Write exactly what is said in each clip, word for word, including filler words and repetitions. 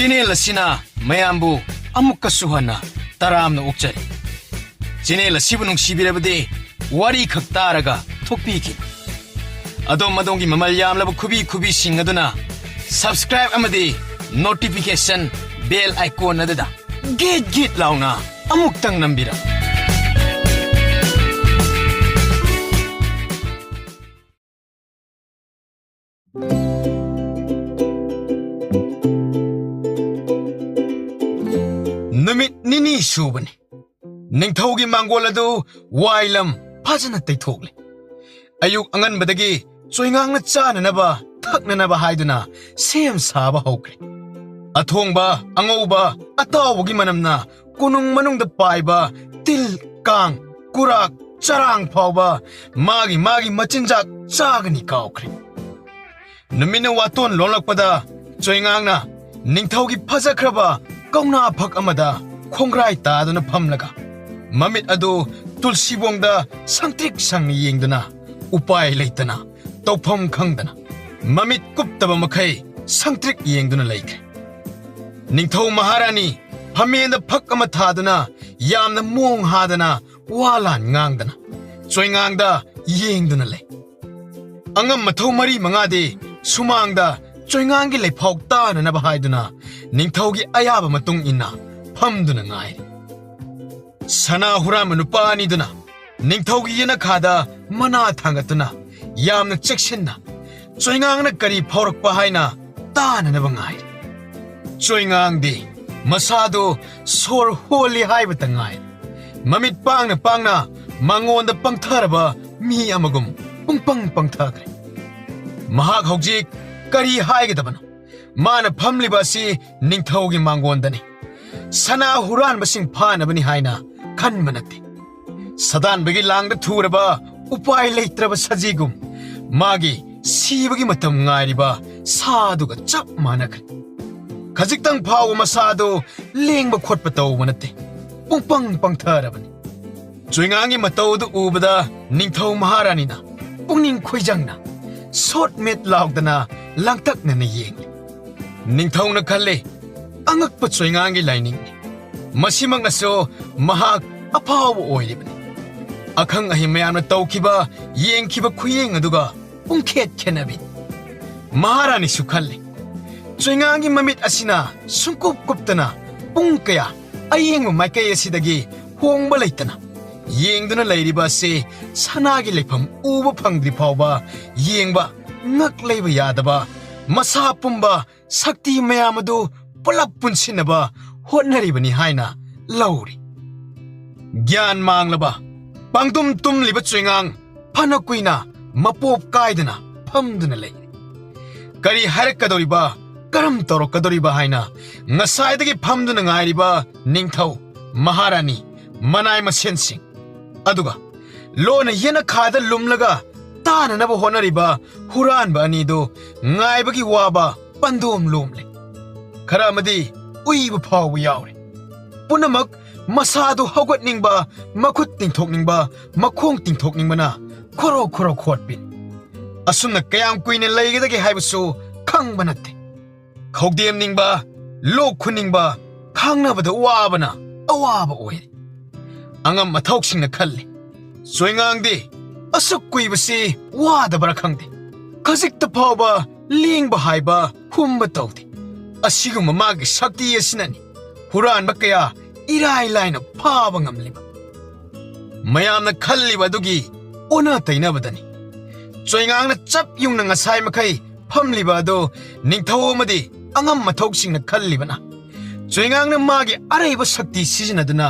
Channel ꯑꯁꯤꯅ ꯃꯌꯥꯝꯕꯨ ꯑꯃꯨꯛꯀꯁꯨ ꯍꯟꯅ ꯇꯔꯥꯝꯅ ꯑꯣꯛꯆꯔꯤ꯫ ꯆꯦꯅꯦꯜ ꯑꯁꯤꯕꯨ ꯅꯨꯡꯁꯤꯕꯤꯔꯕꯗꯤ ꯋꯥꯔꯤ ꯈꯛ ꯇꯥꯔꯒ ꯊꯣꯛꯄꯤꯈꯤꯕ꯫ ꯑꯗꯣꯝ ꯑꯗꯣꯝꯒꯤ ꯃꯃꯜ ꯌꯥꯝꯂꯕ ꯈꯨꯕꯤ ꯈꯨꯕꯤꯁꯤꯡ ꯑꯗꯨꯅ subscribe ꯑꯃꯗꯤ notification bell icon ꯑꯗꯨꯗ ꯒꯤꯠ ꯒꯤꯠ ꯂꯥꯎꯅ ꯑꯃꯨꯛꯇꯪ ꯅꯝꯕꯤꯔꯝꯃꯨ꯫ ꯅꯨꯃꯤꯠ ꯅꯤꯅꯤ ꯁꯨꯕꯅꯤ꯫ ꯅꯤꯡꯊꯧꯒꯤ ꯃꯥꯡꯒꯣꯜ ꯑꯗꯨ ꯋꯥꯏꯂꯝ ꯐꯖꯅ ꯇꯩꯊꯣꯛꯂꯦ꯫ ꯑꯌꯨꯛ ꯑꯉꯟꯕꯗꯒꯤ ꯆꯣꯏꯉꯥꯡꯅ ꯆꯥꯅꯅꯕ, ꯊꯛꯅꯅꯕ ꯍꯥꯏꯗꯨꯅ ꯁꯦꯝ ꯁꯥꯕ ꯍꯧꯈ꯭ꯔꯦ꯫ ꯑꯊꯣꯡꯕ, ꯑꯉꯧꯕ, ꯑꯇꯥꯎꯕꯒꯤ ꯃꯅꯝꯅ ꯀꯣꯅꯨꯡ ꯃꯅꯨꯡꯗ ꯄꯥꯏꯕ ꯇꯤꯜ, ꯀꯥꯡ, ꯀꯨꯔꯥꯛ, ꯆꯔꯥꯡ ꯐꯥꯎꯕ ꯃꯥꯒꯤ ꯃꯥꯒꯤ ꯃꯆꯤꯟꯖꯥꯛ ꯆꯥꯒꯅꯤ ꯀꯥꯎꯈ꯭ꯔꯦ꯫ ꯅꯨꯃꯤꯠꯅ ꯋꯥꯇꯣꯟ ꯂꯣꯜꯂꯛꯄꯗ ꯆꯣꯏꯉꯥꯡꯅ ꯅꯤꯡꯊꯧꯒꯤ ꯐꯖꯈ꯭ꯔꯕ ꯀꯧꯅꯥ ꯐꯛ ꯑꯃꯗ ꯈꯣꯡꯒ꯭ꯔꯥꯏ ꯇꯥꯗꯨꯅ ꯐꯝꯂꯒ ꯃꯃꯤꯠ ꯑꯗꯨ ꯇꯨꯜꯁꯤꯕꯣꯡꯗ ꯁꯪꯇ꯭ꯔꯤꯛ ꯁꯪꯅ ꯌꯦꯡꯗꯨꯅ ꯎꯄꯥꯏ ꯂꯩꯇꯅ ꯇꯧꯐꯝ ꯈꯪꯗꯅ ꯃꯃꯤꯠ ꯀꯨꯞꯇꯕ ꯃꯈꯩ ꯁꯪꯇ꯭ꯔꯤꯛ ꯌꯦꯡꯗꯨꯅ ꯂꯩꯈ꯭ꯔꯦ꯫ ꯅꯤꯡꯊꯧ ꯃꯍꯥꯔꯥꯅꯤ ꯐꯝꯃꯦꯟꯗ ꯐꯛ ꯑꯃ ꯊꯥꯗꯨꯅ ꯌꯥꯝꯅ ꯃꯣꯡ ꯍꯥꯗꯅ ꯋꯥ ꯂꯥꯟ ꯉꯥꯡꯗꯅ ꯆꯣꯏꯉꯥꯡꯗ ꯌꯦꯡꯗꯨꯅ ꯂꯩ꯫ ꯑꯉꯝ ꯃꯊꯧ ꯃꯔꯤ ꯃꯉꯥꯗꯤ ꯁꯨꯃꯥꯡꯗ ꯆꯣꯏꯉꯥꯡꯒꯤ ꯂꯩꯐꯥꯎ ꯇꯥꯅꯅꯕ ꯍꯥꯏꯗꯨꯅ ꯅꯤꯡꯊꯧꯒꯤ ꯑꯌꯥꯕ ꯃꯇꯨꯡ ꯏꯟꯅ ꯐꯝꯗꯨꯅ ꯉꯥꯏꯔꯤ꯫ ꯁꯅꯥ ꯍꯨꯔꯥꯟꯕ ꯅꯨꯄꯥ ꯑꯅꯤꯗꯨꯅ ꯅꯤꯡꯊꯧꯒꯤ ꯌꯦꯅꯈꯥꯗ ꯃꯅꯥ ꯊꯥꯡꯒꯠꯇꯨꯅ ꯌꯥꯝꯅ ꯆꯦꯛꯁꯤꯟꯅ ꯆꯣꯏꯉꯥꯡꯅ ꯀꯔꯤ ꯐꯥꯎꯔꯛꯄ ꯍꯥꯏꯅ ꯇꯥꯅꯅꯕ ꯉꯥꯏꯔꯤ꯫ ꯆꯣꯏꯉꯥꯡꯗꯤ ꯃꯁꯥꯗꯨ ꯁꯣꯔ ꯍꯣꯜꯂꯤ ꯍꯥꯏꯕꯇ ꯉꯥꯏꯔꯤ꯫ ꯃꯃꯤꯠ ꯄꯥꯡꯅ ꯄꯥꯡꯅ ꯃꯉꯣꯟꯗ ꯄꯪꯊꯔꯕ ꯃꯤ ꯑꯃꯒꯨꯝ ꯄꯨꯡꯄꯪ ꯄꯪꯊꯈ꯭ꯔꯦ꯫ ꯃꯍꯥꯛ ꯍꯧꯖꯤꯛ ꯀꯔꯤ ꯍꯥꯏꯒꯗꯕꯅꯣ? ꯃꯥꯅ ꯐꯝꯂꯤꯕ ꯑꯁꯤ ꯅꯤꯡꯊꯧꯒꯤ ꯃꯥꯡꯒꯣꯟꯗꯅꯤ꯫ ꯁꯅꯥ ꯍꯨꯔꯥꯟꯕꯁꯤꯡ ꯐꯥꯅꯕꯅꯤ ꯍꯥꯏꯅ ꯈꯟꯕ ꯅꯠꯇꯦ꯫ ꯁꯗꯥꯟꯕꯒꯤ ꯂꯥꯡꯗ ꯊꯨꯔꯕ ꯎꯄꯥꯏ ꯂꯩꯇ꯭ꯔꯕ ꯁꯖꯤꯒꯨꯝ ꯃꯥꯒꯤ ꯁꯤꯕꯒꯤ ꯃꯇꯝ ꯉꯥꯏꯔꯤꯕ ꯁꯥꯗꯨꯒ ꯆꯞ ꯃꯥꯟꯅꯈ꯭ꯔꯦ꯫ ꯈꯖꯤꯛꯇꯪ ꯐꯥꯎꯕ ꯃꯁꯥꯗꯨ ꯂꯦꯡꯕ ꯈꯣꯠꯄ ꯇꯧꯕ ꯅꯠꯇꯦ꯫ ꯄꯨꯡꯄꯪ ꯄꯪꯊꯔꯕꯅꯤ꯫ ꯆꯣꯏꯉꯥꯡꯒꯤ ꯃꯇꯧ ꯑꯗꯨ ꯎꯕꯗ ꯅꯤꯡꯊꯧ ꯃꯍꯥꯔꯥꯅꯤꯅ ꯄꯨꯛꯅꯤꯡ ꯈꯣꯏꯖꯪꯅ ꯁꯣꯠ ꯃꯤꯠ ꯂꯥꯎꯗꯅ ꯂꯥꯡꯇꯛꯅꯅ ꯌꯦꯡꯂꯤ꯫ ꯅꯤꯡꯊꯧꯅ ꯈꯜꯂꯤ, ꯑꯉꯛꯄ ꯆꯣꯏꯉꯥꯡꯒꯤ ꯂꯥꯏꯅꯤꯡꯅꯤ꯫ ꯃꯁꯤꯃꯛꯅꯁꯨ ꯃꯍꯥꯛ ꯑꯐꯥꯎꯕ ꯑꯣꯏꯔꯤꯕꯅꯤ꯫ ꯑꯈꯪ ꯑꯍꯩ ꯃꯌꯥꯝꯅ ꯇꯧꯈꯤꯕ, ꯌꯦꯡꯈꯤꯕ ꯈꯨꯌꯦꯡ ꯑꯗꯨꯒ ꯄꯨꯡꯈꯦꯠ ꯈꯦꯠꯅꯕꯤ꯫ ꯃꯍꯥꯔꯥꯅꯤꯁꯨ ꯈꯜꯂꯤ, ꯆꯣꯏꯉꯥꯡꯒꯤ ꯃꯃꯤꯠ ꯑꯁꯤꯅ ꯁꯨꯡꯀꯨꯞ ꯀꯨꯞꯇꯅ ꯄꯨꯡ ꯀꯌꯥ ꯑꯌꯦꯡꯕ ꯃꯥꯏꯀꯩ ꯑꯁꯤꯗꯒꯤ ꯍꯣꯡꯕ ꯂꯩꯇꯅ ꯌꯦꯡꯗꯨꯅ ꯂꯩꯔꯤꯕ ꯑꯁꯤ ꯁꯅꯥꯒꯤ ꯂꯩꯐꯝ ꯎꯕ ꯐꯪꯗ꯭ꯔꯤ ꯐꯥꯎꯕ ꯌꯦꯡꯕ ꯉꯛ ꯂꯩꯕ ꯌꯥꯗꯕ, ꯃꯁꯥ ꯄꯨꯝꯕ ꯁꯛꯇꯤ ꯃꯌꯥꯝ ꯑꯗꯨ ꯄꯨꯂꯞ ꯄꯨꯟꯁꯤꯟꯅꯕ ꯍꯣꯠꯅꯔꯤꯕꯅꯤ ꯍꯥꯏꯅ ꯂꯧꯔꯤ꯫ ꯒ꯭ꯌꯥꯟ ꯃꯥꯡꯂꯕ, ꯄꯥꯡꯗꯨꯝ ꯇꯨꯝꯂꯤꯕ ꯆꯣꯏꯉꯥꯡ ꯐꯅ ꯀꯨꯏꯅ ꯃꯄꯣꯞ ꯀꯥꯏꯗꯅ ꯐꯝꯗꯨꯅ ꯂꯩꯔꯤ꯫ ꯀꯔꯤ ꯍꯥꯏꯔꯛꯀꯗꯧꯔꯤꯕ, ꯀꯔꯝ ꯇꯧꯔꯛꯀꯗꯧꯔꯤꯕ ꯍꯥꯏꯅ ꯉꯁꯥꯏꯗꯒꯤ ꯐꯝꯗꯨꯅ ꯉꯥꯏꯔꯤꯕ ꯅꯤꯡꯊꯧ, ꯃꯍꯥꯔꯥꯅꯤ, ꯃꯅꯥꯏ ꯃꯁꯦꯟꯁꯤꯡ, ꯑꯗꯨꯒ ꯂꯣꯟꯅ ꯌꯦꯅꯈꯥꯗ ꯂꯨꯝꯂꯒ ꯇꯥꯅꯅꯕ ꯍꯣꯠꯅꯔꯤꯕ ꯍꯨꯔꯥꯟꯕ ꯑꯅꯤꯗꯨ ꯉꯥꯏꯕꯒꯤ ꯋꯥꯕ ꯄꯟꯗꯣꯝ ꯂꯣꯝꯂꯦ꯫ ꯈꯔ ꯑꯃꯗꯤ ꯎꯏꯕ ꯐꯥꯎꯕ ꯌꯥꯎꯔꯦ꯫ ꯄꯨꯝꯅꯃꯛ ꯃꯁꯥꯗꯨ ꯍꯧꯒꯠꯅꯤꯡꯕ, ꯃꯈꯨꯠ ꯇꯤꯡꯊꯣꯛꯅꯤꯡꯕ, ꯃꯈꯣꯡ ꯇꯤꯡꯊꯣꯛꯅꯤꯡꯕꯅ ꯈꯣꯔꯣ ꯈꯣꯔꯣ ꯈꯣꯠꯄꯤ꯫ ꯑꯁꯨꯝꯅ ꯀꯌꯥꯝ ꯀꯨꯏꯅ ꯂꯩꯒꯗꯒꯦ ꯍꯥꯏꯕꯁꯨ ꯈꯪꯕ ꯅꯠꯇꯦ꯫ ꯈꯧꯗꯦꯝꯅꯤꯡꯕ, ꯂꯣꯛ ꯈꯨꯅꯤꯡꯕ, ꯈꯥꯡꯅꯕꯗ ꯋꯥꯕꯅ ꯑꯋꯥꯕ ꯑꯣꯏꯔꯦ꯫ ꯑꯉꯝ ꯑꯊꯧꯁꯤꯡꯅ ꯈꯜꯂꯤ, ꯆꯣꯏꯉꯥꯡꯗꯤ ꯑꯁꯨꯛ ꯀꯨꯏꯕꯁꯤ ꯋꯥꯗꯕ꯭ꯔꯥ ꯈꯪꯗꯦ, ꯈꯖꯤꯛꯇ ꯐꯥꯎꯕ ꯂꯦꯡꯕ ꯍꯥꯏꯕ ꯍꯨꯝꯕ ꯇꯧꯗꯦ꯫ ꯑꯁꯤꯒꯨꯝꯕ ꯃꯥꯒꯤ ꯁꯛꯇꯤ ꯑꯁꯤꯅꯅꯤ ꯍꯨꯔꯥꯟꯕ ꯀꯌꯥ ꯏꯔꯥꯏ ꯂꯥꯏꯅ ꯐꯥꯕ ꯉꯝꯂꯤꯕ꯫ ꯃꯌꯥꯝꯅ ꯈꯜꯂꯤꯕ ꯑꯗꯨꯒꯤ ꯑꯣꯟꯅ ꯇꯩꯅꯕꯗꯅꯤ꯫ ꯆꯣꯏꯉꯥꯡꯅ ꯆꯞ ꯌꯨꯡꯅ ꯉꯁꯥꯏ ꯃꯈꯩ ꯐꯝꯂꯤꯕ ꯑꯗꯨ ꯅꯤꯡꯊꯧ ꯑꯃꯗꯤ ꯑꯉꯝ ꯑꯊꯧꯁꯤꯡꯅ ꯈꯜꯂꯤꯕꯅ, ꯆꯣꯏꯉꯥꯡꯅ ꯃꯥꯒꯤ ꯑꯔꯩꯕ ꯁꯛꯇꯤ ꯁꯤꯖꯤꯟꯅꯗꯨꯅ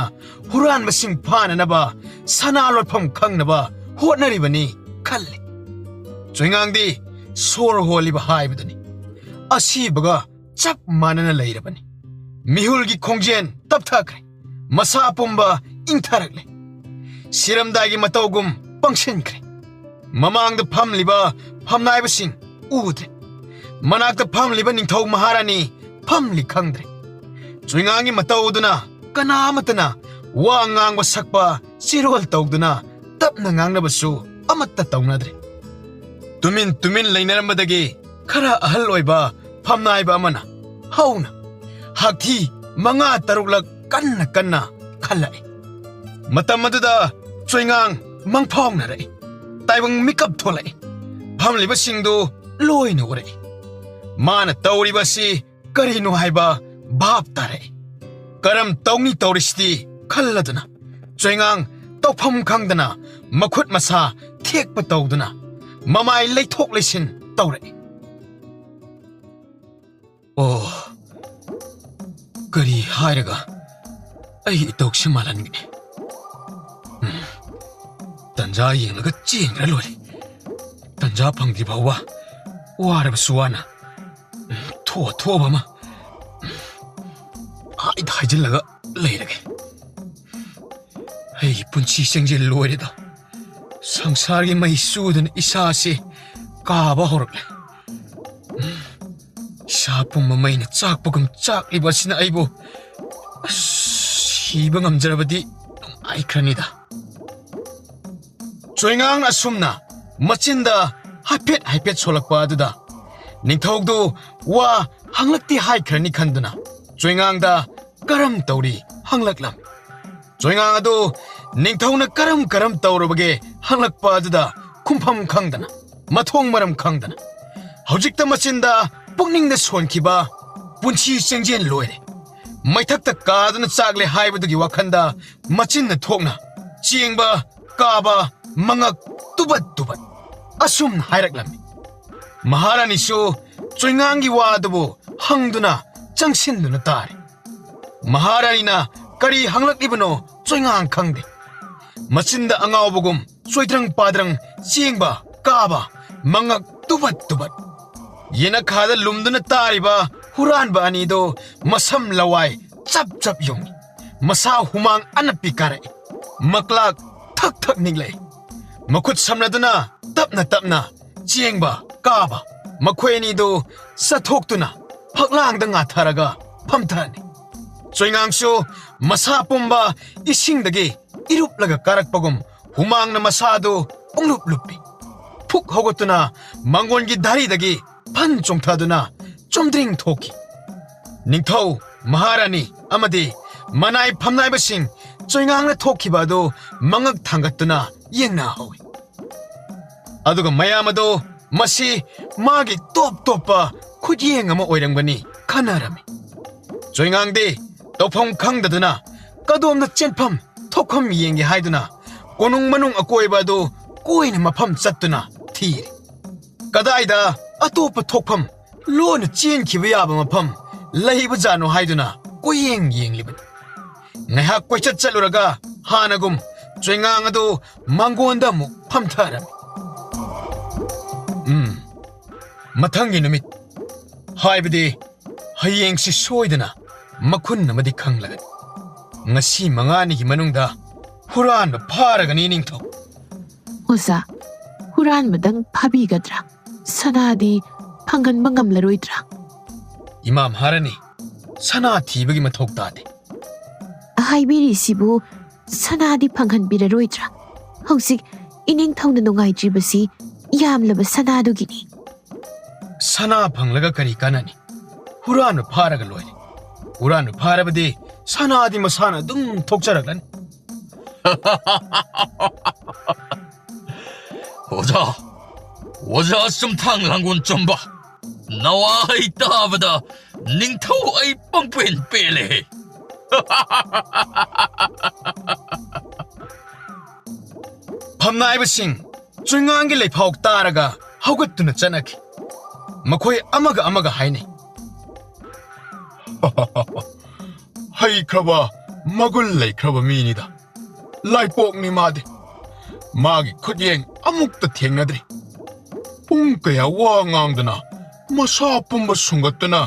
ꯍꯨꯔꯥꯟꯕꯁꯤꯡ ꯐꯥꯅꯅꯕ ꯁꯅꯥ ꯂꯣꯠꯐꯝ ꯈꯪꯅꯕ ꯍꯣꯠꯅꯔꯤꯕꯅꯤ ꯈꯜꯂꯤ꯫ ꯆꯣꯏꯉꯥꯡꯗꯤ ꯁꯣꯔ ꯍꯣꯜꯂꯤꯕ ꯍꯥꯏꯕꯗꯨꯅꯤ꯫ ꯑꯁꯤꯕꯒ ꯆꯞ ꯃꯥꯟꯅꯅ ꯂꯩꯔꯕꯅꯤ꯫ ꯃꯤꯍꯨꯜꯒꯤ ꯈꯣꯡꯖꯦꯜ ꯇꯞꯊꯈ꯭ꯔꯦ꯫ ꯃꯁꯥ ꯄꯨꯝꯕ ꯏꯪꯊꯔꯛꯂꯦ꯫ ꯁꯤꯔꯝꯗꯥꯏꯒꯤ ꯃꯇꯧꯒꯨꯝ ꯄꯪꯁꯤꯟꯈ꯭ꯔꯦ꯫ ꯃꯃꯥꯡꯗ ꯐꯝꯂꯤꯕ ꯐꯝꯅꯥꯏꯕꯁꯤꯡ ꯎꯗ꯭ꯔꯦ꯫ ꯃꯅꯥꯛꯇ ꯐꯝꯂꯤꯕ ꯅꯤꯡꯊꯧ ꯃꯍꯥꯔꯥꯅꯤ ꯐꯝꯂꯤ ꯈꯪꯗ꯭ꯔꯦ꯫ ꯆꯨꯏꯉꯥꯡꯒꯤ ꯃꯇꯧ ꯑꯗꯨꯅ ꯀꯅꯥ ꯑꯃꯠꯇꯅ ꯋꯥ ꯉꯥꯡꯕ, ꯁꯛꯄ, ꯆꯤꯔꯣꯜ ꯇꯧꯗꯨꯅ ꯇꯞꯅ ꯉꯥꯡꯅꯕꯁꯨ ꯑꯃꯠꯇ ꯇꯧꯅꯗ꯭ꯔꯦ꯫ ꯇꯨꯃꯤꯟ ꯇꯨꯃꯤꯟ ꯂꯩꯅꯔꯝꯕꯗꯒꯤ ꯈꯔ ꯑꯍꯜ ꯑꯣꯏꯕ ꯐꯝꯅꯥꯏꯕ ꯑꯃꯅ ꯍꯧꯅ, ꯍꯥꯛꯊꯤ ꯃꯉꯥ ꯇꯔꯨꯛꯂꯛ ꯀꯟꯅ ꯀꯟꯅ ꯈꯜꯂꯛꯏ꯫ ꯃꯇꯝ ꯑꯗꯨꯗ ꯆꯣꯏꯉꯥꯡ ꯃꯪꯐꯥꯎꯅꯔꯛꯏ꯫ ꯇꯥꯏꯕꯪ ꯃꯤꯀꯞ ꯊꯣꯛꯂꯛꯏ꯫ ꯐꯝꯂꯤꯕꯁꯤꯡꯗꯨ ꯂꯣꯏꯅ ꯎꯔꯛꯏ꯫ ꯃꯥꯅ ꯇꯧꯔꯤꯕ ꯑꯁꯤ ꯀꯔꯤꯅꯣ ꯍꯥꯏꯕ ꯚꯥꯞ ꯇꯥꯔꯛꯏ꯫ ꯀꯔꯝ ꯇꯧꯅꯤ ꯇꯧꯔꯤꯁꯤꯗꯤ ꯈꯜꯂꯗꯨꯅ ꯆꯣꯏꯉꯥꯡ ꯇꯧꯐꯝ ꯈꯪꯗꯅ ꯃꯈꯨꯠ ꯃꯁꯥ ꯊꯦꯛꯄ ꯇꯧꯗꯨꯅ ꯃꯃꯥꯏ ꯂꯩꯊꯣꯛ ꯂꯩꯁꯤꯟ ꯇꯧꯔꯛꯏ꯫ ꯑꯣ, ꯀꯔꯤ ꯍꯥꯏꯔꯒ ꯑꯩ ꯏꯇꯧꯁꯤ ꯃꯥꯜꯍꯟꯒꯅꯤ? ꯎꯝ, ꯇꯟꯖꯥ ꯌꯦꯡꯂꯒ ꯆꯦꯟꯈ꯭ꯔ ꯂꯣꯏꯔꯦ꯫ ꯇꯟꯖꯥ ꯐꯪꯗ꯭ꯔꯤ ꯐꯥꯎꯕ ꯋꯥꯔꯕꯁꯨ ꯋꯥꯅ, ꯎꯝ, ꯊꯣꯛꯑ ꯊꯣꯛꯑꯕ ꯑꯃ, ꯎꯝ, ꯍꯥꯏꯗ ꯍꯥꯏꯖꯤꯜꯂꯒ ꯂꯩꯔꯒꯦ꯫ ꯑꯩꯒꯤ ꯄꯨꯟꯁꯤ ꯆꯦꯡꯖꯦꯜ ꯂꯣꯏꯔꯦꯗ꯫ ꯁꯪꯁꯥꯔꯒꯤ ꯃꯩ ꯆꯨꯗꯨꯅ ꯏꯁꯥꯁꯤ ꯀꯥꯕ ꯍꯧꯔꯛꯂꯦ꯫ ꯏꯁꯥ ꯄꯨꯝꯕ ꯃꯩꯅ ꯆꯥꯛꯄꯒꯨꯝ ꯆꯥꯛꯂꯤꯕ ꯑꯁꯤꯅ ꯑꯩꯕꯨ, ꯑꯁ, ꯁꯤꯕ ꯉꯝꯖꯔꯕꯗꯤ ꯅꯨꯡꯉꯥꯏꯈ꯭ꯔꯅꯤꯗ꯫ ꯆꯣꯏꯉꯥꯡ ꯑꯁꯨꯝꯅ ꯃꯆꯤꯟꯗ ꯍꯥꯏꯐꯦꯠ ꯍꯥꯏꯐꯦꯠ ꯁꯣꯜꯂꯛꯄ ꯑꯗꯨꯗ ꯅꯤꯡꯊꯧꯗꯨ ꯋꯥ ꯍꯪꯂꯛꯇꯦ ꯍꯥꯏꯈ꯭ꯔꯅꯤ ꯈꯟꯗꯨꯅ ꯆꯣꯏꯉꯥꯡꯗ ꯀꯔꯝ ꯇꯧꯔꯤ ꯍꯪꯂꯛꯂꯝꯃꯤ꯫ ꯆꯣꯏꯉꯥꯡ ꯑꯗꯨ ꯅꯤꯡꯊꯧꯅ ꯀꯔꯝ ꯀꯔꯝ ꯇꯧꯔꯕꯒꯦ ꯍꯪꯂꯛꯄ ꯑꯗꯨꯗ ꯈꯨꯝꯐꯝ ꯈꯪꯗꯅ, ꯃꯊꯣꯡ ꯃꯔꯝ ꯈꯪꯗꯅ, ꯍꯧꯖꯤꯛꯇ ꯃꯆꯤꯟꯗ ꯄꯨꯛꯅꯤꯡꯗ ꯁꯣꯟꯈꯤꯕ "ꯄꯨꯟꯁꯤ ꯆꯦꯡꯖꯦꯜ ꯂꯣꯏꯔꯦ, ꯃꯩꯊꯛꯇ ꯀꯥꯗꯨꯅ ꯆꯥꯛꯂꯦ" ꯍꯥꯏꯕꯗꯨꯒꯤ ꯋꯥꯈꯜꯗ ꯃꯆꯤꯟꯅ ꯊꯣꯛꯅ ꯆꯦꯡꯕ, ꯀꯥꯕ, ꯃꯉꯛ ꯇꯨꯕꯠ ꯇꯨꯕꯠ ꯑꯁꯨꯝ ꯍꯥꯏꯔꯛꯂꯝꯃꯤ꯫ ꯃꯍꯥꯔꯥꯅꯤꯁꯨ ꯆꯣꯏꯉꯥꯡꯒꯤ ꯋꯥ ꯑꯗꯨꯕꯨ ꯍꯪꯗꯨꯅ ꯆꯪꯁꯤꯟꯗꯨꯅ ꯇꯥꯔꯤ꯫ ꯃꯍꯥꯔꯥꯅꯤꯅ ꯀꯔꯤ ꯍꯪꯂꯛꯂꯤꯕꯅꯣ ꯆꯣꯏꯉꯥꯡ ꯈꯪꯗꯦ꯫ ꯃꯆꯤꯟꯗ ꯑꯉꯥꯎꯕꯒꯨꯝ ꯆꯣꯏꯗ꯭ꯔꯪ ꯄꯥꯗ꯭ꯔꯪ ꯆꯦꯡꯕ, ꯀꯥꯕ, ꯃꯉꯛ ꯇꯨꯕꯠ ꯇꯨꯕꯠ꯫ ꯌꯦꯅꯈꯥꯗ ꯂꯨꯝꯗꯨꯅ ꯇꯥꯔꯤꯕ ꯍꯨꯔꯥꯟꯕ ꯑꯅꯤꯗꯨ ꯃꯁꯝ ꯂꯋꯥꯏ ꯆꯞ ꯆꯞ ꯌꯨꯡꯏ꯫ ꯃꯁꯥ ꯍꯨꯃꯥꯡ ꯑꯅꯞꯄꯤ ꯀꯥꯔꯛꯏ꯫ ꯃꯀ꯭ꯂꯥꯛ ꯊꯛ ꯊꯛ ꯅꯤꯛꯂꯛꯏ꯫ ꯃꯈꯨꯠ ꯁꯝꯅꯗꯨꯅ ꯇꯞꯅ ꯇꯞꯅ ꯆꯦꯡꯕ, ꯀꯥꯕ, ꯃꯈꯣꯏ ꯑꯅꯤꯗꯨ ꯆꯠꯊꯣꯛꯇꯨꯅ ꯐꯛꯂꯥꯡꯗ ꯉꯥꯊꯔꯒ ꯐꯝꯊꯔꯅꯤ꯫ ꯆꯣꯏꯉꯥꯡꯁꯨ ꯃꯁꯥ ꯄꯨꯝꯕ ꯏꯁꯤꯡꯗꯒꯤ ꯏꯔꯨꯞꯂꯒ ꯀꯥꯔꯛꯄꯒꯨꯝ ꯍꯨꯃꯥꯡꯅ ꯃꯁꯥꯗꯨ ꯄꯨꯡꯂꯨꯞ ꯂꯨꯞꯄꯤ꯫ ꯐꯨꯛ ꯍꯧꯒꯠꯇꯨꯅ ꯃꯥꯡꯒꯣꯟꯒꯤ ꯙꯥꯔꯤꯗꯒꯤ ꯐꯟ ꯆꯣꯡꯊꯗꯨꯅ ꯆꯨꯝꯗ꯭ꯔꯤꯡ ꯊꯣꯛꯈꯤ꯫ ꯅꯤꯡꯊꯧ ꯃꯍꯥꯔꯥꯅꯤ ꯑꯃꯗꯤ ꯃꯅꯥꯏ ꯐꯝꯅꯥꯏꯕꯁꯤꯡ ꯆꯣꯏꯉꯥꯡꯅ ꯊꯣꯛꯈꯤꯕ ꯑꯗꯨ ꯃꯉꯛ ꯊꯥꯡꯒꯠꯇꯨꯅ ꯌꯦꯡꯅꯍꯧꯏ꯫ ꯑꯗꯨꯒ ꯃꯌꯥꯝ ꯑꯗꯨ ꯃꯁꯤ ꯃꯥꯒꯤ ꯇꯣꯞ ꯇꯣꯞꯄ ꯈꯨꯠꯌꯦꯡ ꯑꯃ ꯑꯣꯏꯔꯝꯒꯅꯤ ꯈꯟꯅꯔꯝꯃꯤ꯫ ꯆꯣꯏꯉꯥꯡꯗꯤ ꯇꯧꯐꯝ ꯈꯪꯗꯗꯨꯅ ꯀꯗꯣꯝꯗ ꯆꯦꯟꯐꯝ ꯊꯣꯛꯐꯝ ꯌꯦꯡꯒꯦ ꯍꯥꯏꯗꯨꯅ ꯀꯣꯅꯨꯡ ꯃꯅꯨꯡ ꯑꯀꯣꯏꯕ ꯑꯗꯨ ꯀꯣꯏꯅ ꯃꯐꯝ ꯆꯠꯇꯨꯅ ꯊꯤꯔꯦ꯫ ꯀꯗꯥꯏꯗ ꯑꯇꯣꯞꯄ ꯊꯣꯛꯐꯝ ꯂꯣꯟꯅ ꯆꯦꯟꯈꯤꯕ ꯌꯥꯕ ꯃꯐꯝ ꯂꯩꯕꯖꯥꯠꯅꯣ ꯍꯥꯏꯗꯨꯅ ꯀꯣꯏꯌꯦꯡ ꯌꯦꯡꯂꯤꯕꯅꯤ꯫ ꯉꯥꯏꯍꯥꯛ ꯀꯣꯏꯆꯠ ꯆꯠꯂꯨꯔꯒ ꯍꯥꯟꯅꯒꯨꯝ ꯆꯣꯏꯉꯥꯡ ꯑꯗꯨ ꯃꯥꯡꯒꯣꯟꯗ ꯑꯃꯨꯛ ꯐꯝꯊꯔꯝꯃꯤ꯫ ꯎꯝ, ꯃꯊꯪꯒꯤ ꯅꯨꯃꯤꯠ, ꯍꯥꯏꯕꯗꯤ ꯍꯌꯦꯡꯁꯤ ꯁꯣꯏꯗꯅ ꯃꯈꯨꯟ ꯑꯃꯗꯤ ꯈꯪꯂꯒꯅꯤ꯫ ꯉꯁꯤ ꯃꯉꯥꯅꯤꯒꯤ ꯃꯅꯨꯡꯗ ꯍꯨꯔꯥꯟꯕ ꯐꯥꯔꯒꯅꯤ, ꯅꯤꯡꯊꯧ꯫ ꯑꯣꯖꯥ, ꯍꯨꯔꯥꯟꯕꯗꯪ ꯐꯥꯕꯤꯒꯗ꯭ꯔꯥ? ꯁꯅꯥꯗꯤ ꯐꯪꯍꯟꯕ ꯉꯝꯂꯔꯣꯏꯗ꯭ꯔꯥ? ꯏꯃꯥ ꯃꯍꯥꯔꯥꯅꯤ, ꯁꯅꯥ ꯊꯤꯕꯒꯤ ꯃꯊꯧ ꯇꯥꯗꯦ꯫ ꯍꯥꯏꯕꯤꯔꯤꯁꯤꯕꯨ ꯁꯅꯥꯗꯤ ꯐꯪꯍꯟꯕꯤꯔꯔꯣꯏꯗ꯭ꯔꯥ? ꯍꯧꯖꯤꯛ ꯏꯅꯤꯡꯊꯧꯅ ꯅꯨꯡꯉꯥꯏꯇ꯭ꯔꯤꯕꯁꯤ ꯌꯥꯝꯂꯕ ꯁꯅꯥꯗꯨꯒꯤꯅꯤ꯫ ꯁꯅꯥ ꯐꯪꯂꯒ ꯀꯔꯤ ꯀꯥꯟꯅꯅꯤ? ꯍꯨꯔꯥꯟꯕ ꯐꯥꯔꯒ ꯂꯣꯏꯔꯦ꯫ ꯍꯨꯔꯥꯟꯕ ꯐꯥꯔꯕꯗꯤ ꯁꯅꯥꯗꯤ ꯃꯁꯥꯅ ꯑꯗꯨꯝ ꯊꯣꯛꯆꯔꯛꯂꯅꯤ꯫ ꯑꯣꯖꯥ, ꯑꯣꯖꯥ ꯆꯨꯝꯊꯥꯡ ꯂꯥꯡꯒꯣꯜ ꯆꯨꯝꯕ, ꯅꯋꯥꯍꯩ ꯇꯥꯕꯗ ꯅꯤꯡꯊꯧ ꯑꯩ ꯄꯪꯄꯦꯟ ꯄꯦꯜꯂꯦ꯫ ꯐꯝꯅꯥꯏꯕꯁꯤꯡ ꯆꯨꯏꯉꯥꯡꯒꯤ ꯂꯩꯐꯥꯎ ꯇꯥꯔꯒ ꯍꯧꯒꯠꯇꯨꯅ ꯆꯠꯅꯈꯤ꯫ ꯃꯈꯣꯏ ꯑꯃꯒ ꯑꯃꯒ ꯍꯥꯏꯅꯩ꯫ ꯍꯩꯈ꯭ꯔꯕ, ꯃꯒꯨꯟ ꯂꯩꯈ꯭ꯔꯕ ꯃꯤꯅꯤꯗ꯫ ꯂꯥꯏꯄꯣꯛꯅꯤ ꯃꯥꯗꯤ꯫ ꯃꯥꯒꯤ ꯈꯨꯠꯌꯦꯡ ꯑꯃꯨꯛꯇ ꯊꯦꯡꯅꯗ꯭ꯔꯤ꯫ ꯄꯨꯡ ꯀꯌꯥ ꯋꯥ ꯉꯥꯡꯗꯅ, ꯃꯁꯥ ꯄꯨꯝꯕ ꯁꯨꯡꯒꯠꯇꯨꯅ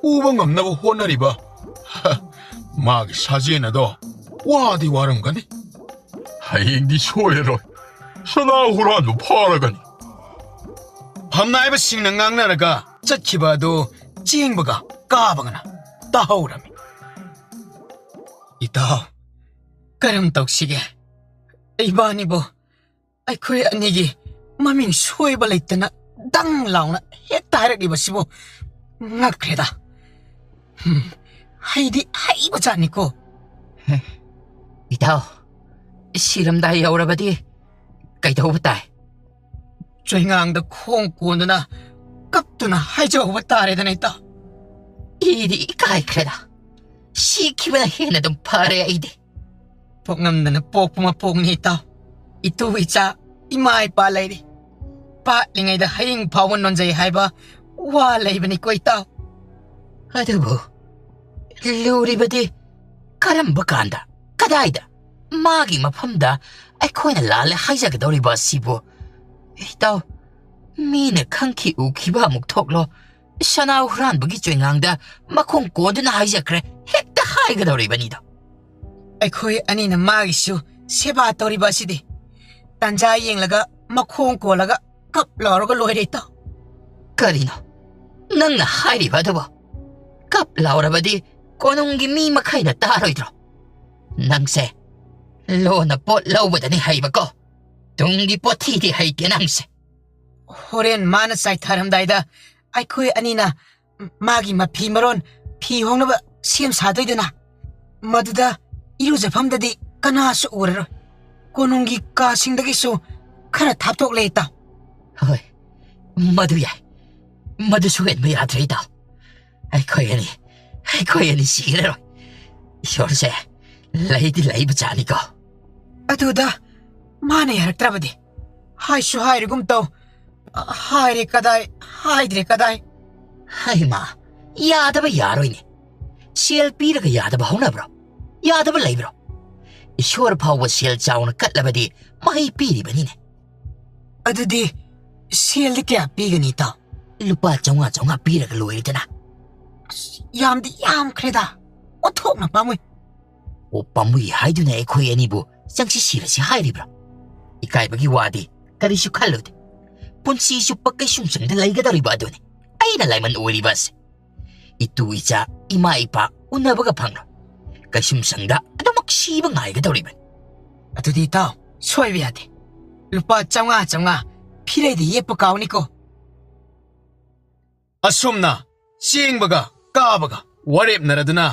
ꯎꯕ ꯉꯝꯅꯕ ꯍꯣꯠꯅꯔꯤꯕ ꯃꯥꯒꯤ ꯁꯥꯖꯦꯟ ꯑꯗꯣ ꯋꯥꯗꯤ ꯋꯥꯔꯝꯒꯅꯤ꯫ ꯍꯌꯦꯡꯗꯤ ꯁꯣꯏꯔꯔꯣꯏ꯫ ꯁꯅꯥ ꯍꯨꯔꯥꯟꯕ ꯐꯥꯔꯒꯅꯤ꯫ ꯐꯝꯅꯥꯏꯕꯁꯤꯡꯅ ꯉꯥꯡꯅꯔꯒ ꯆꯠꯈꯤꯕ ꯑꯗꯨ ꯆꯦꯡꯕꯒ ꯀꯥꯕꯒꯅ ꯇꯥꯍꯧꯔꯝꯃꯤ꯫ ꯏꯇꯥꯎ, ꯀꯔꯝ ꯇꯧꯁꯤꯒꯦ? ꯏꯕꯥꯅꯤꯕꯨ, ꯑꯩꯈꯣꯏ ꯑꯅꯤꯒꯤ ꯃꯃꯤꯡ ꯁꯣꯏꯕ ꯂꯩꯇꯅ ꯗꯪ ꯂꯥꯎꯅ ꯍꯦꯛꯇ ꯍꯥꯏꯔꯛꯂꯤꯕꯁꯤꯕꯨ ꯉꯛꯈ꯭ꯔꯦꯗ꯫ ꯍꯝ, ꯍꯩꯗꯤ ꯍꯩꯕꯖꯥꯠꯅꯤꯀꯣ꯫ ꯏꯇꯥꯎ, ꯁꯤꯔꯝꯗꯥꯏ ꯌꯧꯔꯕꯗꯤ ꯀꯩꯗꯧꯕ ꯇꯥꯏ? ꯆꯣꯏꯉꯥꯡꯗ ꯈꯣꯡ ꯀꯣꯟꯗꯨꯅ ꯀꯞꯇꯨꯅ ꯍꯥꯏꯖꯍꯧꯕ ꯇꯥꯔꯦꯗꯅ, ꯏꯇꯥꯎ꯫ ꯑꯩꯗꯤ ꯏꯀꯥꯏꯈ꯭ꯔꯦꯗ꯫ ꯁꯤꯈꯤꯕꯅ ꯍꯦꯟꯅ ꯑꯗꯨꯝ ꯐꯔꯦ ꯑꯩꯗꯤ꯫ ꯄꯣꯛꯉꯝꯗꯅ ꯄꯣꯛꯄ ꯃꯄꯣꯛꯅꯤ, ꯏꯇꯥꯎ꯫ ꯏꯇꯨ ꯏꯆꯥ, ꯏꯃꯥ ꯏꯄꯥ ꯂꯩꯔꯤ꯫ ꯄꯥꯠꯂꯤꯉꯩꯗ ꯍꯌꯤꯡ ꯐꯥꯎꯕ ꯅꯣꯟꯖꯩ ꯍꯥꯏꯕ ꯋꯥ ꯂꯩꯕꯅꯤꯀꯣ, ꯏꯇꯥꯎ꯫ ꯑꯗꯨꯕꯨ ꯂꯨꯔꯤꯕꯗꯤ ꯀꯔꯝꯕ ꯀꯥꯟꯗ, ꯀꯗꯥꯏꯗ, ꯃꯥꯒꯤ ꯃꯐꯝꯗ ꯑꯩꯈꯣꯏꯅ ꯂꯥꯜꯂꯦ ꯍꯥꯏꯖꯒꯗꯧꯔꯤꯕ ꯑꯁꯤꯕꯨ? ꯏꯇꯥꯎ, ꯃꯤꯅ ꯈꯪꯈꯤ ꯎꯈꯤꯕ ꯑꯃꯨꯛ ꯊꯣꯛꯂꯣ, ꯁꯅꯥ ꯍꯨꯔꯥꯟꯕꯒꯤ ꯆꯣꯏꯉꯥꯡꯗ ꯃꯈꯣꯡ ꯀꯣꯟꯗꯨꯅ ꯍꯥꯏꯖꯈ꯭ꯔꯦ, ꯍꯦꯛꯇ ꯍꯥꯏꯒꯗꯧꯔꯤꯕꯅꯤꯗꯣ꯫ ꯑꯩꯈꯣꯏ ꯑꯅꯤꯅ ꯃꯥꯒꯤꯁꯨ ꯁꯦꯕꯥ ꯇꯧꯔꯤꯕ ꯑꯁꯤꯗꯤ꯫ ꯇꯥꯟꯖꯥ ꯌꯦꯡꯂꯒ ꯃꯈꯣꯡ ꯀꯣꯜꯂꯒ ꯀꯞ ꯂꯥꯎꯔꯒ ꯂꯣꯏꯔꯦ, ꯏꯇꯥꯎ꯫ ꯀꯔꯤꯅꯣ ꯅꯪꯅ ꯍꯥꯏꯔꯤꯕ ꯑꯗꯨꯕꯨ? ꯀꯞ ꯂꯥꯎꯔꯕꯗꯤ ꯀꯣꯅꯨꯡꯒꯤ ꯃꯤ ꯃꯈꯩꯅ ꯇꯥꯔꯣꯏꯗ꯭ꯔꯣ? ꯅꯪꯁꯦ ꯂꯣꯟꯅ ꯄꯣꯠ ꯂꯧꯕꯗꯅꯤ ꯍꯩꯕꯀꯣ, ꯇꯨꯡꯒꯤ ꯄꯣꯠꯊꯤꯗꯤ ꯍꯩꯇꯦ ꯅꯪꯁꯦ꯫ ꯍꯣꯔꯦꯟ ꯃꯥꯅ ꯆꯥꯏꯊꯔꯝꯗꯥꯏꯗ ꯑꯩꯈꯣꯏ ꯑꯅꯤꯅ ꯃꯥꯒꯤ ꯃꯐꯤ ꯃꯔꯣꯟ ꯐꯤ ꯍꯣꯡꯅꯕ ꯁꯦꯝ ꯁꯥꯗꯣꯏꯗꯅ꯫ ꯃꯗꯨꯗ ꯏꯔꯨꯖꯐꯝꯗꯗꯤ ꯀꯅꯥꯁꯨ ꯎꯔꯔꯣꯏ꯫ ꯀꯣꯅꯨꯡꯒꯤ ꯀꯥꯁꯤꯡꯗꯒꯤꯁꯨ ꯈꯔ ꯊꯥꯞꯇꯣꯛꯂꯦ, ꯏꯇꯥꯎ꯫ ꯍꯣꯏ, ꯃꯗꯨ ꯌꯥꯏ꯫ ꯃꯗꯨꯁꯨ ꯍꯦꯟꯕ ꯌꯥꯗ꯭ꯔꯦ, ꯏꯇꯥꯎ꯫ ꯑꯩꯈꯣꯏ ꯑꯅꯤ, ꯑꯩꯈꯣꯏ ꯑꯅꯤ ꯁꯤꯔꯔꯣꯏ꯫ ꯏꯁꯣꯔꯁꯦ ꯂꯩꯗꯤ ꯂꯩꯕ ꯖꯥꯠꯅꯤꯀꯣ꯫ ꯑꯗꯨꯗ ꯃꯥꯅ ꯌꯥꯔꯛꯇ꯭ꯔꯕꯗꯤ? ꯍꯥꯏꯁꯨ ꯍꯥꯏꯔꯒꯨꯝ ꯇꯧ, ꯍꯥꯏꯔꯦ ꯀꯗꯥꯏ, ꯍꯥꯏꯗ꯭ꯔꯦ ꯀꯗꯥꯏ꯫ ꯍꯩꯃꯥ, ꯌꯥꯗꯕ ꯌꯥꯔꯣꯏꯅꯦ꯫ ꯁꯦꯜ ꯄꯤꯔꯒ ꯌꯥꯗꯕ ꯍꯧꯅꯕ꯭ꯔꯣ? ꯌꯥꯗꯕ ꯂꯩꯕ꯭ꯔꯣ? ꯏꯁꯣꯔ ꯐꯥꯎꯕ ꯁꯦꯜ ꯆꯥꯎꯅ ꯀꯠꯂꯕꯗꯤ ꯃꯍꯩ ꯄꯤꯔꯤꯕꯅꯤꯅꯦ꯫ ꯑꯗꯨꯗꯤ ꯁꯦꯜꯗꯤ ꯀꯌꯥ ꯄꯤꯒꯅꯤ, ꯏꯇꯥꯎ? ꯂꯨꯄꯥ ꯆꯥꯝꯃꯉꯥ ꯆꯥꯝꯃꯉꯥ ꯄꯤꯔꯒ ꯂꯣꯏꯔꯦꯗꯅ꯫ ꯑꯁ, ꯌꯥꯝꯗꯤ ꯌꯥꯝꯈ꯭ꯔꯦꯗ꯫ ꯑꯣꯟꯊꯣꯛꯅ ꯄꯥꯝꯃꯨꯏ꯫ ꯑꯣ, ꯄꯥꯝꯃꯨꯏ ꯍꯥꯏꯗꯨꯅ ꯑꯩꯈꯣꯏ ꯑꯅꯤꯕꯨ ꯆꯪꯁꯤ ꯁꯤꯔꯁꯤ ꯍꯥꯏꯔꯤꯕ꯭ꯔꯥ? ꯏꯀꯥꯏꯕꯒꯤ ꯋꯥꯗꯤ ꯀꯔꯤꯁꯨ ꯈꯜꯂꯨꯗꯦ꯫ ꯄꯨꯟꯁꯤ ꯆꯨꯞꯄ ꯀꯩꯁꯨꯝꯁꯪꯗ ꯂꯩꯒꯗꯧꯔꯤꯕ ꯑꯗꯨꯅꯤ ꯑꯩꯅ ꯂꯥꯏꯃꯟ ꯑꯣꯏꯔꯤꯕ ꯑꯁꯤ꯫ ꯏꯇꯨ ꯏꯆꯥ, ꯏꯃꯥ ꯏꯄꯥ ꯎꯅꯕꯒ ꯐꯪꯂꯣꯏ꯫ ꯀꯩꯁꯨꯝꯁꯪꯗ ꯑꯗꯨꯃꯛ ꯁꯤꯕ ꯉꯥꯏꯒꯗꯧꯔꯤꯕꯅꯤ꯫ ꯑꯗꯨꯗꯤ ꯏꯇꯥꯎ, ꯁꯣꯏꯕ ꯌꯥꯗꯦ꯫ ꯂꯨꯄꯥ ꯆꯥꯝꯃꯉꯥ ꯆꯥꯝꯃꯉꯥ ꯐꯤꯔꯩꯗ ꯌꯦꯞꯄ ꯀꯥꯎꯅꯤꯀꯣ꯫ ꯑꯁꯨꯝꯅ ꯆꯦꯟꯕꯒ ꯀꯥꯕꯒ ꯋꯥꯔꯦꯞꯅꯔꯗꯨꯅ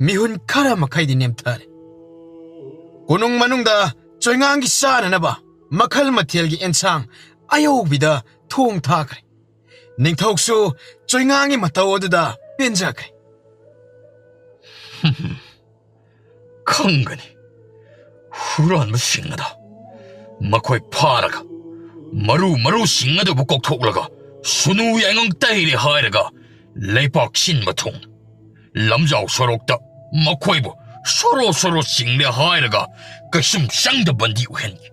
ꯃꯤꯍꯨꯟ ꯈꯔ ꯃꯈꯩꯗꯤ ꯅꯦꯝꯊꯔꯦ꯫ ꯀꯣꯅꯨꯡ ꯃꯅꯨꯡꯗ ꯆꯣꯏꯉꯥꯡꯒꯤ ꯆꯥꯅꯅꯕ ꯃꯈꯜ ꯃꯊꯦꯜꯒꯤ ꯑꯦꯟꯁꯥꯡ ꯑꯌꯧꯕꯤꯗ ꯊꯣꯡ ꯊꯥꯈ꯭ꯔꯦ꯫ ꯅꯤꯡꯊꯧꯁꯨ ꯆꯣꯏꯉꯥꯡꯒꯤ ꯃꯇꯧ ꯑꯗꯨꯗ ꯄꯦꯟꯖꯈ꯭ꯔꯦ꯫ ꯈꯪꯒꯅꯤ꯫ ꯍꯨꯔꯥꯟꯕꯁꯤꯡ ꯑꯗꯣ ꯃꯈꯣꯏ ꯐꯥꯔꯒ, ꯃꯔꯨ ꯃꯔꯨꯁꯤꯡ ꯑꯗꯨꯕꯨ ꯀꯣꯛꯊꯣꯛꯂꯒ, ꯁꯨꯅꯨ ꯌꯥꯏꯉꯪ ꯇꯩꯔꯦ ꯍꯥꯏꯔꯒ ꯂꯩꯄꯥꯛ ꯁꯤꯟꯕ ꯊꯨꯡ, ꯂꯝꯖꯥꯎ ꯁꯣꯔꯣꯛꯇ ꯃꯈꯣꯏꯕꯨ ꯁꯣꯔꯣ ꯁꯣꯔꯣ ꯆꯤꯡꯂꯦ ꯍꯥꯏꯔꯒ ꯀꯩꯁꯨꯝ ꯆꯪꯗꯕꯟꯗꯤ ꯎꯍꯟꯒꯦ꯫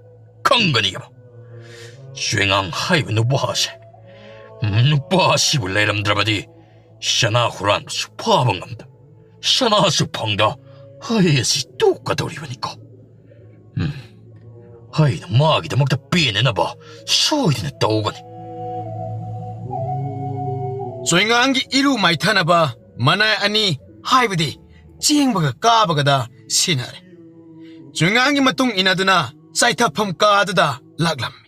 ꯈꯪꯒꯅꯤꯕ꯫ ꯆꯣꯏꯉꯥꯡ ꯍꯥꯏꯕ ꯅꯨꯄꯥꯁꯦ, ꯅꯨꯄꯥ ꯑꯁꯤꯕꯨ ꯂꯩꯔꯝꯗ꯭ꯔꯕꯗꯤ ꯁꯅꯥ ꯍꯨꯔꯥꯟꯕꯁꯨ ꯐꯥꯕ ꯉꯝꯗ, ꯁꯅꯥꯁꯨ ꯐꯪꯗ, ꯑꯩ ꯑꯁꯤ ꯇꯣꯛꯀꯗꯧꯔꯤꯕꯅꯤꯀꯣ꯫ ꯎꯝ, ꯑꯩꯅ ꯃꯥꯒꯤꯗꯃꯛꯇ ꯄꯦꯟꯅꯅꯕ ꯁꯣꯏꯗꯅ ꯇꯧꯒꯅꯤ꯫ ꯆꯣꯏꯉꯥꯡꯒꯤ ꯏꯔꯨ ꯃꯥꯏꯊꯅꯕ ꯃꯅꯥꯏ ꯑꯅꯤ, ꯍꯥꯏꯕꯗꯤ ꯆꯦꯡꯕꯒ ꯀꯥꯕꯒꯗ ꯁꯤꯟꯅꯔꯦ꯫ ꯆꯣꯏꯉꯥꯡꯒꯤ ꯃꯇꯨꯡ ꯏꯟꯅꯗꯨꯅ ꯆꯥꯏꯊꯐꯝ ꯀꯥꯗꯨꯗ ꯂꯥꯛꯂꯝꯃꯤ꯫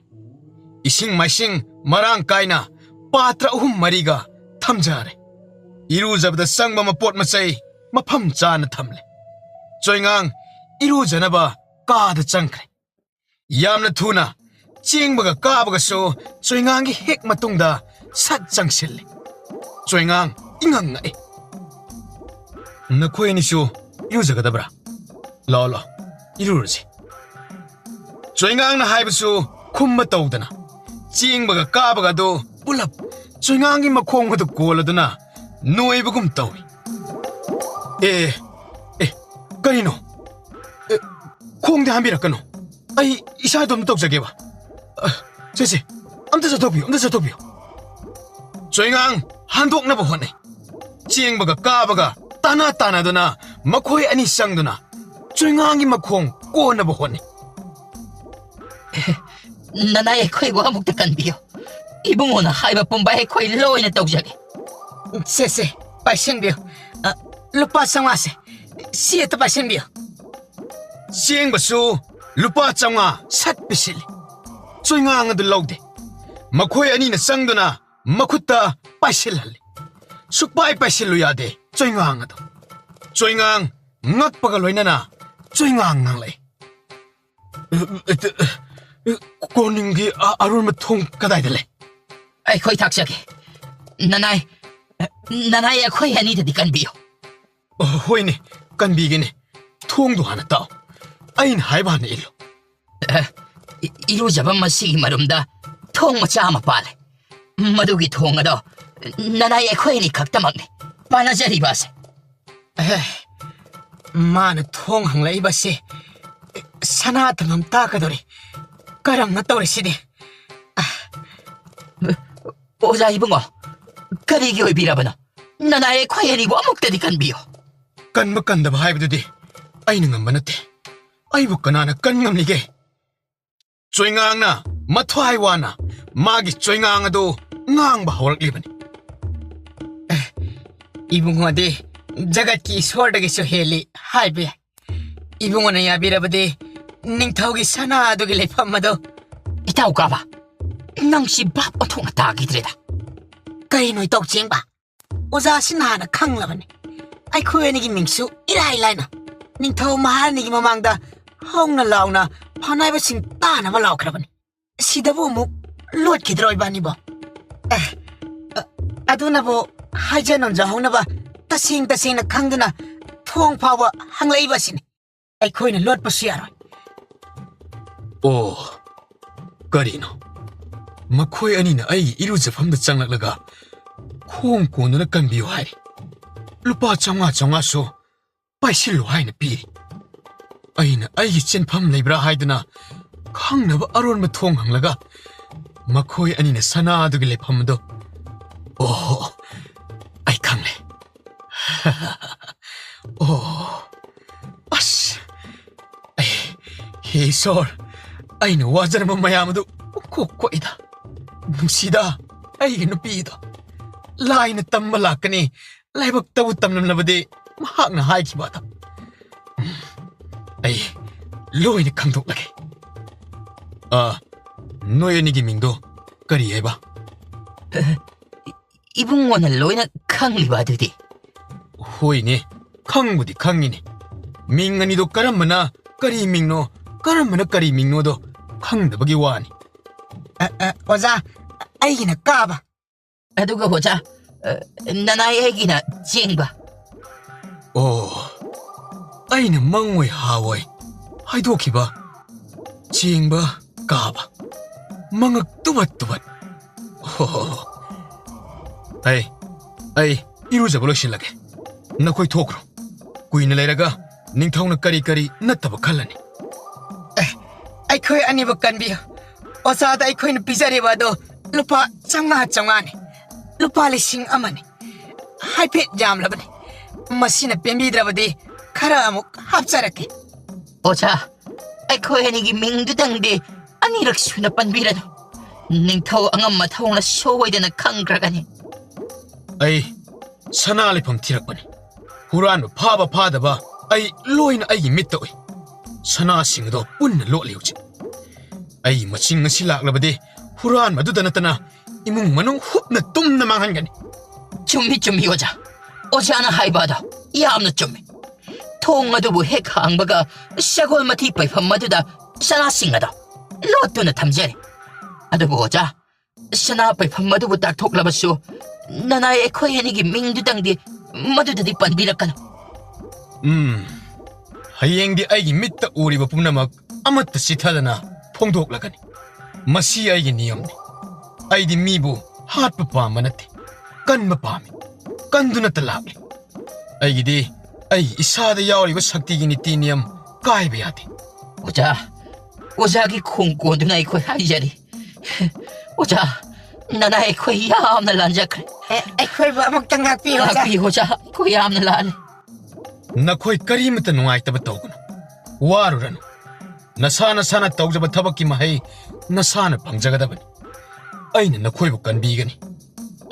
ꯏꯁꯤꯡ ꯃꯥꯏꯁꯤꯡ ꯃꯔꯥꯡ ꯀꯥꯏꯅ ꯄꯥꯇ꯭ꯔ ꯑꯍꯨꯝ ꯃꯔꯤꯒ ꯊꯝꯖꯔꯦ꯫ ꯏꯔꯨꯖꯕꯗ ꯆꯪꯕ ꯃꯄꯣꯠ ꯃꯆꯩ ꯃꯐꯝ ꯆꯥꯅ ꯊꯝꯂꯦ꯫ ꯆꯣꯏꯉꯥꯡ ꯏꯔꯨꯖꯅꯕ ꯀꯥꯗ ꯆꯪꯈ꯭ꯔꯦ꯫ ꯌꯥꯝꯅ ꯊꯨꯅ ꯆꯦꯡꯕꯒ ꯀꯥꯕꯒꯁꯨ ꯆꯣꯏꯉꯥꯡꯒꯤ ꯍꯦꯛ ꯃꯇꯨꯡꯗ ꯁꯠ ꯆꯪꯁꯤꯜꯂꯦ꯫ ꯆꯣꯏꯉꯥꯡ ꯏꯉꯛ ꯉꯛꯏ꯫ "ꯅꯈꯣꯏ ꯑꯅꯤꯁꯨ ꯏꯔꯨꯖꯒꯗꯕ꯭ꯔꯥ? ꯂꯥꯛꯑꯣ, ꯂꯥꯛꯑꯣ, ꯏꯔꯨꯔꯁꯤ꯫" ꯆꯣꯏꯉꯥꯡꯅ ꯍꯥꯏꯕꯁꯨ ꯈꯨꯝꯕ ꯇꯧꯗꯅ ꯆꯦꯡꯕꯒ ꯀꯥꯕꯒ ꯑꯗꯨ ꯄꯨꯂꯞ ꯆꯣꯏꯉꯥꯡꯒꯤ ꯃꯈꯣꯡ ꯑꯗꯨ ꯀꯣꯜꯂꯗꯨꯅ ꯅꯣꯏꯕꯒꯨꯝ ꯇꯧꯏ꯫ "ꯑꯦ, ꯑꯦ, ꯀꯔꯤꯅꯣ? ꯑꯦ, ꯈꯣꯡꯗꯤ ꯍꯥꯝꯕꯤꯔꯛꯀꯅꯨ꯫ ꯑꯩ ꯏꯁꯥ ꯏꯇꯣꯝꯇ ꯇꯧꯖꯒꯦꯕ꯫ ꯑ, ꯁꯦ, ꯁꯦ, ꯑꯝꯇ ꯆꯠꯊꯣꯛꯄꯤꯌꯨ, ꯑꯝꯇ ꯆꯠꯊꯣꯛꯄꯤꯌꯨ꯫" ꯆꯣꯏꯉꯥꯡ ꯍꯟꯗꯣꯛꯅꯕ ꯍꯣꯠꯅꯩ꯫ ꯆꯦꯡꯕꯒ ꯀꯥꯕꯒ ꯇꯥꯅ ꯇꯥꯅꯗꯨꯅ ꯃꯈꯣꯏ ꯑꯅꯤ ꯆꯪꯗꯨꯅ ꯆꯣꯏꯉꯥꯡꯒꯤ ꯃꯈꯣꯡ ꯀꯣꯟꯅꯕ ꯍꯣꯠꯅꯩ꯫ "ꯅꯅꯥꯏ ꯑꯩꯈꯣꯏꯕꯨ ꯑꯃꯨꯛꯇ ꯀꯟꯕꯤꯌꯨ꯫ ꯏꯕꯨꯡꯉꯣꯅ ꯍꯥꯏꯕ ꯄꯨꯝꯕ ꯑꯩꯈꯣꯏ ꯂꯣꯏꯅ ꯇꯧꯖꯒꯦ꯫" "ꯁꯦ, ꯁꯦ, ꯄꯥꯏꯁꯤꯟꯕꯤꯌꯨ꯫ ꯑ, ꯂꯨꯄꯥ ꯆꯥꯝꯃꯉꯥꯁꯦ꯫ ꯁꯤ ꯍꯦꯛꯇ ꯄꯥꯏꯁꯤꯟꯕꯤꯌꯨ꯫" ꯆꯦꯡꯕꯁꯨ ꯂꯨꯄꯥ ꯆꯥꯝꯃꯉꯥ ꯁꯠ ꯄꯤꯁꯤꯜꯂꯤ꯫ ꯆꯣꯏꯉꯥꯡ ꯑꯗꯨ ꯂꯧꯗꯦ꯫ ꯃꯈꯣꯏ ꯑꯅꯤꯅ ꯆꯪꯗꯨꯅ ꯃꯈꯨꯠꯇ ꯄꯥꯏꯁꯤꯜꯍꯜꯂꯤ꯫ ꯁꯨꯛꯄꯥꯏ ꯄꯥꯏꯁꯤꯜꯂꯨ ꯌꯥꯗꯦ ꯆꯣꯏꯉꯥꯡ ꯑꯗꯣ꯫ ꯆꯣꯏꯉꯥꯡ ꯉꯛꯄꯒ ꯂꯣꯏꯅꯅ ꯆꯣꯏꯉꯥꯡ ꯉꯥꯡꯂꯛꯏ꯫ "ꯀꯣꯅꯨꯡꯒꯤ ꯑ-, ꯑꯔꯣꯟꯕ ꯊꯣꯡ ꯀꯗꯥꯏꯗ ꯂꯩ?" "ꯑꯩꯈꯣꯏ ꯊꯥꯛꯆꯒꯦ꯫ ꯅꯅꯥꯏ, ꯅꯅꯥꯏ ꯑꯩꯈꯣꯏ ꯑꯅꯤꯗꯗꯤ ꯀꯟꯕꯤꯌꯨ꯫" "ꯑ, ꯍꯣꯏꯅꯦ, ꯀꯟꯕꯤꯒꯦꯅꯦ꯫ ꯊꯣꯡꯗꯣ ꯍꯥꯟꯅ ꯇꯥꯛꯑꯣ꯫ ꯑꯩꯅ ꯍꯥꯏꯕ ꯍꯥꯟꯅ ꯏꯜꯂꯨ꯫" ꯑꯦ, ꯏ-, ꯏꯔꯨꯖꯐꯝ ꯑꯁꯤꯒꯤ ꯃꯔꯨꯝꯗ ꯊꯣꯡ ꯃꯆꯥ ꯑꯃ ꯄꯥꯜꯂꯦ꯫ ꯃꯗꯨꯒꯤ ꯊꯣꯡ ꯑꯗꯣ ꯅꯅꯥꯏ ꯑꯩꯈꯣꯏ ꯑꯅꯤ ꯈꯛꯇꯃꯛꯅꯤ ꯄꯥꯟꯅꯖꯔꯤꯕ ꯑꯁꯦ꯫ ꯑꯦ, ꯃꯥꯅ ꯊꯣꯡ ꯍꯪꯂꯛꯏꯕꯁꯦ ꯁꯅꯥ ꯊꯝꯐꯝ ꯇꯥꯛꯀꯗꯧꯔꯤ꯫ ꯀꯔꯝꯅ ꯇꯧꯔꯤꯁꯤꯗꯤ? ꯑ, ꯑꯣꯖꯥ ꯏꯕꯨꯡꯉꯣ, ꯀꯔꯤꯒꯤ ꯑꯣꯏꯕꯤꯔꯕꯅꯣ? ꯅꯅꯥꯏ ꯑꯩꯈꯣꯏ ꯑꯅꯤꯕꯨ ꯑꯃꯨꯛꯇꯗꯤ ꯀꯟꯕꯤꯌꯨ꯫ ꯀꯟꯕ ꯀꯟꯗꯕ ꯍꯥꯏꯕꯗꯨꯗꯤ ꯑꯩꯅ ꯉꯝꯕ ꯅꯠꯇꯦ꯫ ꯑꯩꯕꯨ ꯀꯅꯥꯅ ꯀꯟ ꯉꯝꯂꯤꯒꯦ? ꯆꯣꯏꯉꯥꯡꯅ ꯃꯊ꯭ꯋꯥꯏ ꯋꯥꯅ ꯃꯥꯒꯤ ꯆꯣꯏꯉꯥꯡ ꯑꯗꯨ ꯉꯥꯡꯕ ꯍꯧꯔꯛꯂꯤꯕꯅꯤ꯫ ꯑꯦ, ꯏꯕꯨꯡꯉꯣꯗꯤ ꯖꯒꯠꯀꯤ ꯏꯁꯣꯔꯗꯒꯤꯁꯨ ꯍꯦꯜꯂꯤ ꯍꯥꯏꯕ ꯌꯥꯏ꯫ ꯏꯕꯨꯡꯉꯣꯅ ꯌꯥꯕꯤꯔꯕꯗꯤ ꯅꯤꯡꯊꯧꯒꯤ ꯁꯅꯥ ꯑꯗꯨꯒꯤ ꯂꯩꯐꯝ ꯑꯗꯨ꯫ ꯏꯇꯥꯎ ꯀꯥꯕ, ꯅꯪꯁꯤ ꯚꯥꯞ ꯑꯣꯟꯊꯣꯛꯅ ꯇꯥꯈꯤꯗ꯭ꯔꯦꯗ꯫ ꯀꯩꯅꯣ ꯏꯇꯥꯎ ꯆꯦꯡꯕ? ꯑꯣꯖꯥꯁꯤꯅ ꯍꯥꯟꯅ ꯈꯪꯂꯕꯅꯤ꯫ ꯑꯩꯈꯣꯏ ꯑꯅꯤꯒꯤ ꯃꯤꯡꯁꯨ ꯏꯔꯥꯏ ꯂꯥꯏꯅ ꯅꯤꯡꯊꯧ ꯃꯍꯥꯔꯥꯅꯤꯒꯤ ꯃꯃꯥꯡꯗ ꯍꯧꯅ ꯂꯥꯎꯅ ꯐꯥꯎꯅꯥꯏꯕꯁꯤꯡ ꯇꯥꯅꯕ ꯂꯥꯎꯈ꯭ꯔꯕꯅꯤ꯫ ꯁꯤꯗꯕꯨ ꯑꯃꯨꯛ ꯂꯣꯠꯈꯤꯗ꯭ꯔꯣ ꯏꯕꯥꯅꯤꯕꯣ? ꯑꯦ, ꯑ-, ꯑꯗꯨꯅꯕꯨ ꯍꯥꯏꯖ ꯅꯣꯟꯖꯍꯧꯅꯕ ꯇꯁꯦꯡ ꯇꯁꯦꯡꯅ ꯈꯪꯗꯨꯅ ꯊꯣꯡ ꯐꯥꯎꯕ ꯍꯪꯂꯛꯏꯕ ꯑꯁꯤꯅꯤ꯫ ꯑꯩꯈꯣꯏꯅ ꯂꯣꯠꯄꯁꯨ ꯌꯥꯔꯣꯏ꯫ ꯑꯣ, ꯀꯔꯤꯅꯣ? ꯃꯈꯣꯏ ꯑꯅꯤꯅ ꯑꯩꯒꯤ ꯏꯔꯨꯖꯐꯝꯗ ꯆꯪꯂꯛꯂꯒ ꯈꯣꯡ ꯀꯣꯟꯗꯨꯅ ꯀꯟꯕꯤꯌꯨ ꯍꯥꯏꯔꯤ꯫ ꯂꯨꯄꯥ ꯆꯥꯝꯃꯉꯥ ꯆꯥꯝꯃꯉꯥꯁꯨ ꯄꯥꯏꯁꯤꯜꯂꯨ ꯍꯥꯏꯅ ꯄꯤꯔꯤ꯫ ꯑꯩꯅ ꯑꯩꯒꯤ ꯆꯦꯟꯐꯝ ꯂꯩꯕ꯭ꯔꯥ ꯍꯥꯏꯗꯨꯅ ꯈꯪꯅꯕ ꯑꯔꯣꯟꯕ ꯊꯣꯡ ꯍꯪꯂꯒ ꯃꯈꯣꯏ ꯑꯅꯤꯅ ꯁꯅꯥꯗꯨꯒꯤ ꯂꯩꯐꯝ ꯑꯗꯨ꯫ ꯑꯣ, ꯑꯩ ꯈꯪꯂꯦ꯫ ꯑꯣ, ꯑꯁ, ꯑꯩ, ꯍꯦ ꯏꯁꯣꯔ, ꯑꯩꯅ ꯋꯥꯖꯔꯝꯕ ꯃꯌꯥꯝ ꯑꯗꯨ ꯄꯨꯡꯀꯣꯛ ꯀꯣꯛꯏꯗ꯫ ꯅꯨꯡꯁꯤꯗ, ꯑꯩꯒꯤ ꯅꯨꯄꯤꯗꯣ꯫ ꯂꯥꯏꯅ ꯇꯝꯕ ꯂꯥꯛꯀꯅꯤ, ꯂꯥꯏꯕꯛꯇꯕꯨ ꯇꯝꯂꯝꯂꯕꯗꯤ ꯃꯍꯥꯛꯅ ꯍꯥꯏꯈꯤꯕ ꯑꯗꯨ꯫ ꯎꯝ, ꯑꯩ ꯂꯣꯏꯅ ꯈꯪꯗꯣꯛꯂꯒꯦ꯫ ꯑ, ꯅꯣꯏ ꯑꯅꯤꯒꯤ ꯃꯤꯡꯗꯣ ꯀꯔꯤ ꯍꯥꯏꯕ? ꯏꯕꯨꯡꯉꯣꯅ ꯂꯣꯏꯅ ꯈꯪꯂꯤꯕ ꯑꯗꯨꯗꯤ꯫ ꯍꯣꯏꯅꯦ, ꯈꯪꯕꯨꯗꯤ ꯈꯪꯉꯤꯅꯦ꯫ ꯃꯤꯡ ꯑꯅꯤꯗꯣ ꯀꯔꯝꯕꯅ ꯀꯔꯤ ꯃꯤꯡꯅꯣ, ꯀꯔꯝꯕꯅ ꯀꯔꯤ ꯃꯤꯡꯅꯣꯗꯣ ꯈꯪꯗꯕꯒꯤ ꯋꯥꯅꯤ꯫ ꯑ, ꯑ, ꯑꯣꯖꯥ, ꯑꯩꯒꯤꯅ ꯀꯥꯕ꯫ ꯑꯗꯨꯒ ꯑꯣꯖꯥ, ꯑ, ꯅꯅꯥꯏ ꯑꯩꯒꯤꯅ ꯆꯦꯡꯕ꯫ ꯑꯣ, ꯑꯩꯅ ꯃꯪꯑꯣꯏ ꯍꯥꯑꯣꯏ ꯍꯥꯏꯗꯣꯛꯈꯤꯕ ꯆꯦꯡꯕ ꯀꯥꯕ, ꯃꯉꯛ ꯇꯨꯕꯠ ꯇꯨꯕꯠ꯫ ꯍꯣ, ꯍꯣ, ꯍꯣ꯫ ꯑꯩ, ꯑꯩ ꯏꯔꯨꯖꯕ ꯂꯣꯏꯁꯤꯜꯂꯒꯦ꯫ ꯅꯈꯣꯏ ꯊꯣꯛꯈ꯭ꯔꯣ꯫ ꯀꯨꯏꯅ ꯂꯩꯔꯒ ꯅꯤꯡꯊꯧꯅ ꯀꯔꯤ ꯀꯔꯤ ꯅꯠꯇꯕ ꯈꯜꯂꯅꯤ꯫ ꯑꯦ, ꯑꯩꯈꯣꯏ ꯑꯅꯤꯕꯨ ꯀꯟꯕꯤꯌꯨ꯫ ꯑꯣꯖꯥꯗ ꯑꯩꯈꯣꯏꯅ ꯄꯤꯖꯔꯤꯕ ꯑꯗꯣ ꯂꯨꯄꯥ ꯆꯥꯝꯃꯉꯥ, ꯆꯥꯝꯃꯉꯥꯅꯤ꯫ ꯂꯨꯄꯥ ꯂꯤꯁꯤꯡ ꯑꯃꯅꯤ꯫ ꯍꯥꯏꯐꯦꯠ ꯌꯥꯝꯂꯕꯅꯤ꯫ ꯃꯁꯤꯅ ꯄꯦꯟꯕꯤꯗ꯭ꯔꯕꯗꯤ ꯈꯔ ꯑꯃꯨꯛ ꯍꯥꯞꯆꯔꯛꯀꯦ꯫ ꯑꯣꯖꯥ, ꯑꯩꯈꯣꯏ ꯑꯅꯤꯒꯤ ꯃꯤꯡꯗꯨꯗꯪꯗꯤ ꯑꯅꯤꯔꯛ ꯁꯨꯅ ꯄꯟꯕꯤꯔꯅꯨ꯫ ꯅꯤꯡꯊꯧ ꯑꯉꯝ ꯃꯊꯧꯅ ꯁꯣꯏꯗꯅ ꯈꯪꯈ꯭ꯔꯒꯅꯤ꯫ ꯑꯩ ꯁꯅꯥ ꯂꯩꯐꯝ ꯊꯤꯔꯛꯄꯅꯤ꯫ ꯍꯨꯔꯥꯟꯕ ꯐꯥꯕ ꯐꯥꯗꯕ ꯑꯩ ꯂꯣꯏꯅ ꯑꯩꯒꯤ ꯃꯤꯠꯇ ꯎꯏ꯫ ꯁꯅꯥꯁꯤꯡ ꯑꯗꯣ ꯄꯨꯟꯅ ꯂꯣꯠꯂꯤ ꯍꯧꯖꯤꯛ꯫ ꯑꯩ ꯃꯁꯤꯡ ꯑꯁꯤ ꯂꯥꯛꯂꯕꯗꯤ ꯍꯨꯔꯥꯟꯕꯗꯨꯗ ꯅꯠꯇꯅ ꯏꯃꯨꯡ ꯃꯅꯨꯡ ꯍꯨꯞꯅ ꯇꯨꯝꯅ ꯃꯥꯡꯍꯟꯒꯅꯤ꯫ ꯆꯨꯝꯃꯤ, ꯆꯨꯝꯃꯤ ꯑꯣꯖꯥ꯫ ꯑꯣꯖꯥꯅ ꯍꯥꯏꯕ ꯑꯗꯣ ꯌꯥꯝꯅ ꯆꯨꯝꯃꯤ꯫ ꯊꯣꯡ ꯑꯗꯨꯕꯨ ꯍꯦꯛ ꯍꯥꯡꯕꯒ ꯁꯒꯣꯜ ꯃꯊꯤ ꯄꯩꯐꯝ ꯑꯗꯨꯗ ꯁꯅꯥꯁꯤꯡ ꯑꯗꯣ ꯂꯣꯠꯇꯨꯅ ꯊꯝꯖꯔꯤ꯫ ꯑꯗꯨꯕꯨ ꯑꯣꯖꯥ, ꯁꯅꯥ ꯄꯩꯐꯝ ꯑꯗꯨꯕꯨ ꯇꯥꯛꯊꯣꯛꯂꯕꯁꯨ ꯅꯅꯥꯏ ꯑꯩꯈꯣꯏ ꯑꯅꯤꯒꯤ ꯃꯤꯡꯗꯨꯗꯪꯗꯤ ꯃꯗꯨꯗꯗꯤ ꯄꯟꯕꯤꯔꯛꯀꯅꯨ꯫ ꯎꯝ, ꯍꯌꯦꯡꯗꯤ ꯑꯩꯒꯤ ꯃꯤꯠꯇ ꯎꯔꯤꯕ ꯄꯨꯝꯅꯃꯛ ꯑꯃꯠꯇ ꯆꯤꯊꯗꯅ ꯐꯣꯡꯗꯣꯛꯂꯒꯅꯤ꯫ ꯃꯁꯤ ꯑꯩꯒꯤ ꯅꯤꯌꯝꯅꯤ꯫ ꯑꯩꯗꯤ ꯃꯤꯕꯨ ꯍꯥꯠꯄ ꯄꯥꯝꯕ ꯅꯠꯇꯦ, ꯀꯟꯕ ꯄꯥꯝꯃꯤ꯫ ꯀꯟꯗꯨꯅꯇ ꯂꯥꯛꯂꯤ꯫ ꯑꯩꯒꯤꯗꯤ ꯑꯩ ꯏꯁꯥꯗ ꯌꯥꯎꯔꯤꯕ ꯁꯛꯇꯤꯒꯤ ꯅꯤꯇꯤ ꯅꯤꯌꯝ ꯀꯥꯏꯕ ꯌꯥꯗꯦ꯫ ꯑꯣꯖꯥ, ꯑꯣꯖꯥꯒꯤ ꯈꯣꯡ ꯀꯣꯟꯗꯨꯅ ꯑꯩꯈꯣꯏ ꯍꯥꯏꯖꯔꯤ꯫ ꯑꯣꯖꯥ, ꯅꯅꯥꯏ ꯑꯩꯈꯣꯏ ꯌꯥꯝꯅ ꯂꯥꯟꯖꯈ꯭ꯔꯦ꯫ ꯑꯦ, ꯑꯩꯈꯣꯏꯕꯨ ꯑꯃꯨꯛꯇ ꯉꯥꯛꯄꯤꯌꯨ, ꯑꯣꯖꯥ꯫ ꯉꯥꯛꯄꯤꯌꯨ, ꯑꯣꯖꯥ꯫ ꯑꯩꯈꯣꯏ ꯌꯥꯝꯅ ꯂꯥꯜꯂꯦ꯫ ꯅꯈꯣꯏ ꯀꯔꯤꯃꯠꯇ ꯅꯨꯡꯉꯥꯏꯇꯕ ꯇꯧꯒꯅꯨ꯫ ꯋꯥꯔꯨꯔꯅꯨ꯫ ꯅꯁꯥ ꯅꯁꯥꯅ ꯇꯧꯖꯕ ꯊꯕꯛꯀꯤ ꯃꯍꯩ ꯅꯁꯥꯅ ꯐꯪꯖꯒꯗꯕꯅꯤ꯫ ꯑꯩꯅ ꯅꯈꯣꯏꯕꯨ ꯀꯟꯕꯤꯒꯅꯤ꯫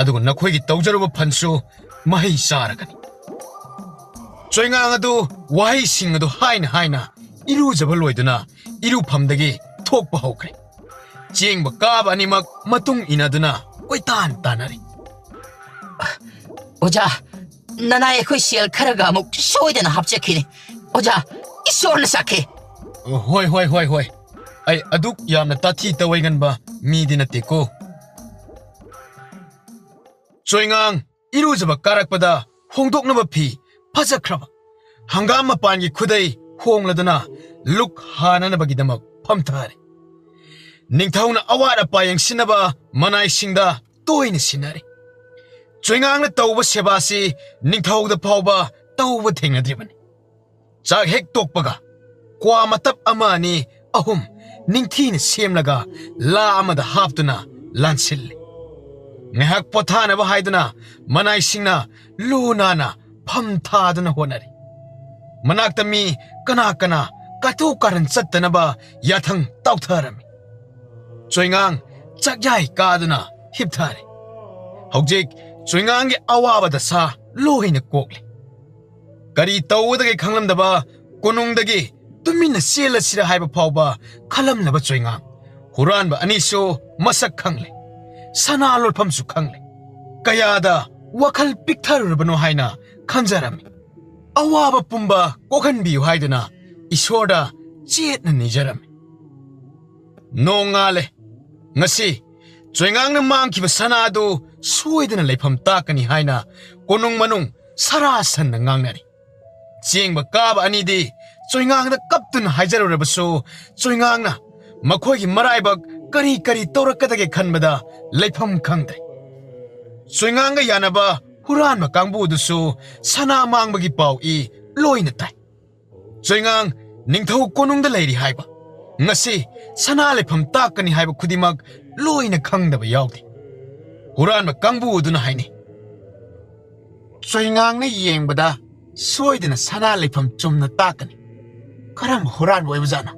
ꯑꯗꯨꯒ ꯅꯈꯣꯏꯒꯤ ꯇꯧꯖꯔꯨꯕ ꯐꯟꯁꯨ ꯃꯍꯩ ꯆꯥꯔꯒꯅꯤ꯫ ꯆꯣꯏꯉꯥꯡ ꯑꯗꯨ ꯋꯥꯍꯩꯁꯤꯡ ꯑꯗꯨ ꯍꯥꯏꯅ ꯍꯥꯏꯅ ꯏꯔꯨꯖꯕ ꯂꯣꯏꯗꯨꯅ ꯏꯔꯨꯐꯝꯗꯒꯤ ꯊꯣꯛꯄ ꯍꯧꯈ꯭ꯔꯦ꯫ ꯆꯦꯡꯕ ꯀꯥꯕ ꯑꯅꯤꯃꯛ ꯃꯇꯨꯡ ꯏꯟꯅꯗꯨꯅ ꯀꯣꯏꯇꯥꯟ ꯇꯥꯟꯅꯔꯤ꯫ ꯑꯣꯖꯥ, ꯅꯅꯥꯏ ꯑꯩꯈꯣꯏ ꯁꯦꯜ ꯈꯔꯒ ꯑꯃꯨꯛ ꯁꯣꯏꯗꯅ ꯍꯥꯞꯆꯈꯤꯅꯤ꯫ ꯑꯣꯖꯥ, ꯏꯁꯣꯔꯅ ꯁꯥꯈꯤ꯫ ꯍꯣꯏ, ꯍꯣꯏ, ꯍꯣꯏ, ꯍꯣꯏ꯫ ꯑꯩ ꯑꯗꯨꯛ ꯌꯥꯝꯅ ꯇꯥꯊꯤ ꯇꯧꯑꯣꯏ ꯉꯟꯕ ꯃꯤꯗꯤ ꯅꯠꯇꯦꯀꯣ꯫ ꯆꯣꯏꯉꯥꯡ ꯏꯔꯨꯖꯕ ꯀꯥꯔꯛꯄꯗ ꯍꯣꯡꯗꯣꯛꯅꯕ ꯐꯤ ꯐꯖꯈ꯭ꯔꯕ ꯍꯪꯒꯥꯝ ꯃꯄꯥꯟꯒꯤ ꯈꯨꯗꯩ ꯍꯣꯡꯂꯗꯨꯅ ꯂꯨꯛ ꯍꯥꯅꯅꯕꯒꯤꯗꯃꯛ ꯐꯝꯊꯔꯦ꯫ ꯅꯤꯡꯊꯧꯅ ꯑꯋꯥꯠ ꯑꯄꯥ ꯌꯦꯡꯁꯤꯟꯅꯕ ꯃꯅꯥꯏꯁꯤꯡꯗ ꯇꯣꯏꯅ ꯁꯤꯟꯅꯔꯦ꯫ ꯆꯣꯏꯉꯥꯡꯅ ꯇꯧꯕ ꯁꯦꯕꯥꯁꯤ ꯅꯤꯡꯊꯧꯗ ꯐꯥꯎꯕ ꯇꯧꯕ ꯊꯦꯡꯅꯗ꯭ꯔꯤꯕꯅꯤ꯫ ꯆꯥꯛ ꯍꯦꯛ ꯇꯣꯛꯄꯒ ꯀ꯭ꯋꯥ ꯃꯇꯞ ꯑꯃ ꯑꯅꯤ ꯑꯍꯨꯝ ꯅꯤꯡꯊꯤꯅ ꯁꯦꯝꯂꯒ ꯂꯥ ꯑꯃꯗ ꯍꯥꯞꯇꯨꯅ ꯂꯥꯟꯁꯤꯜꯂꯤ꯫ ꯉꯥꯏꯍꯥꯛ ꯄꯣꯊꯥꯅꯕ ꯍꯥꯏꯗꯨꯅ ꯃꯅꯥꯏꯁꯤꯡꯅ ꯂꯨ ꯅꯥꯟꯅ ꯐꯝ ꯊꯥꯗꯨꯅ ꯍꯣꯠꯅꯔꯤ꯫ ꯃꯅꯥꯛꯇ ꯃꯤ ꯀꯅꯥ ꯀꯅꯥ ꯀꯥꯇꯨ ꯀꯥꯔꯟ ꯆꯠꯇꯅꯕ ꯌꯥꯊꯪ ꯇꯥꯎꯊꯔꯝꯃꯤ꯫ ꯆꯣꯏꯉꯥꯡ ꯆꯥꯛꯌꯥꯏ ꯀꯥꯗꯨꯅ ꯍꯤꯞꯊꯔꯦ꯫ ꯍꯧꯖꯤꯛ ꯆꯣꯏꯉꯥꯡꯒꯤ ꯑꯋꯥꯕ ꯗꯁꯥ ꯂꯣꯏꯅ ꯀꯣꯛꯂꯦ꯫ ꯀꯔꯤ ꯇꯧꯒꯗꯒꯦ ꯈꯪꯂꯝꯗꯕ ꯀꯣꯅꯨꯡꯗꯒꯤ ꯇꯨꯃꯤꯟꯅ ꯆꯦꯜꯂꯁꯤꯔ ꯍꯥꯏꯕ ꯐꯥꯎꯕ ꯈꯜꯂꯝꯂꯕ ꯆꯣꯏꯉꯥꯡ ꯍꯨꯔꯥꯟꯕ ꯑꯅꯤꯁꯨ ꯃꯁꯛ ꯈꯪꯂꯦ꯫ ꯁꯅꯥ ꯂꯣꯠꯐꯝꯁꯨ ꯈꯪꯂꯦ꯫ ꯀꯌꯥꯗ ꯋꯥꯈꯜ ꯄꯤꯛꯊꯔꯨꯔꯕꯅꯣ ꯍꯥꯏꯅ ꯈꯟꯖꯔꯝꯃꯤ꯫ ꯑꯋꯥꯕ ꯄꯨꯝꯕ ꯀꯣꯛꯍꯟꯕꯤꯌꯨ ꯍꯥꯏꯗꯨꯅ ꯏꯁꯣꯔꯗ ꯆꯦꯠꯅ ꯅꯤꯖꯔꯝꯃꯤ꯫ ꯅꯣꯡꯉꯥꯜꯂꯦ꯫ ꯉꯁꯤ ꯆꯣꯏꯉꯥꯡꯅ ꯃꯥꯡꯈꯤꯕ ꯁꯅꯥ ꯑꯗꯨ ꯁꯣꯏꯗꯅ ꯂꯩꯐꯝ ꯇꯥꯛꯀꯅꯤ ꯍꯥꯏꯅ ꯀꯣꯅꯨꯡ ꯃꯅꯨꯡ ꯁꯔꯥ ꯁꯟꯅ ꯉꯥꯡꯅꯔꯤ꯫ ꯆꯦꯡꯕ ꯀꯥꯕ ꯑꯅꯤꯗꯤ ꯆꯣꯏꯉꯥꯡꯗ ꯀꯞꯇꯨꯅ ꯍꯥꯏꯖꯔꯨꯔꯕꯁꯨ ꯆꯣꯏꯉꯥꯡꯅ ꯃꯈꯣꯏꯒꯤ ꯃꯔꯥꯏꯕꯛ ꯀꯔꯤ ꯀꯔꯤ ꯇꯧꯔꯛꯀꯗꯒꯦ ꯈꯟꯕꯗ ꯂꯩꯐꯝ ꯈꯪꯗ꯭ꯔꯦ꯫ ꯆꯣꯏꯉꯥꯡꯒ ꯌꯥꯅꯕ ꯍꯨꯔꯥꯟꯕ ꯀꯥꯡꯕꯨꯗꯨꯁꯨ ꯁꯅꯥ ꯃꯥꯡꯕꯒꯤ ꯄꯥꯎ ꯏ ꯂꯣꯏꯅ ꯇꯥꯏ꯫ ꯆꯣꯏꯉꯥꯡ ꯅꯤꯡꯊꯧ ꯀꯣꯅꯨꯡꯗ ꯂꯩꯔꯤ ꯍꯥꯏꯕ, ꯉꯁꯤ ꯁꯅꯥ ꯂꯩꯐꯝ ꯇꯥꯛꯀꯅꯤ ꯍꯥꯏꯕ ꯈꯨꯗꯤꯡꯃꯛ ꯂꯣꯏꯅ ꯈꯪꯗꯕ ꯌꯥꯎꯗꯦ꯫ ꯍꯨꯔꯥꯟꯕ ꯀꯥꯡꯕꯨ ꯑꯗꯨꯅ ꯍꯥꯏꯅꯩ, "ꯆꯣꯏꯉꯥꯡꯅ ꯌꯦꯡꯕꯗ ꯁꯣꯏꯗꯅ ꯁꯅꯥ ꯂꯩꯐꯝ ꯆꯨꯝꯅ ꯇꯥꯛꯀꯅꯤ꯫ ꯀꯔꯝꯕ ꯍꯨꯔꯥꯟꯕ ꯑꯣꯏꯕꯖꯥꯠꯅꯣ?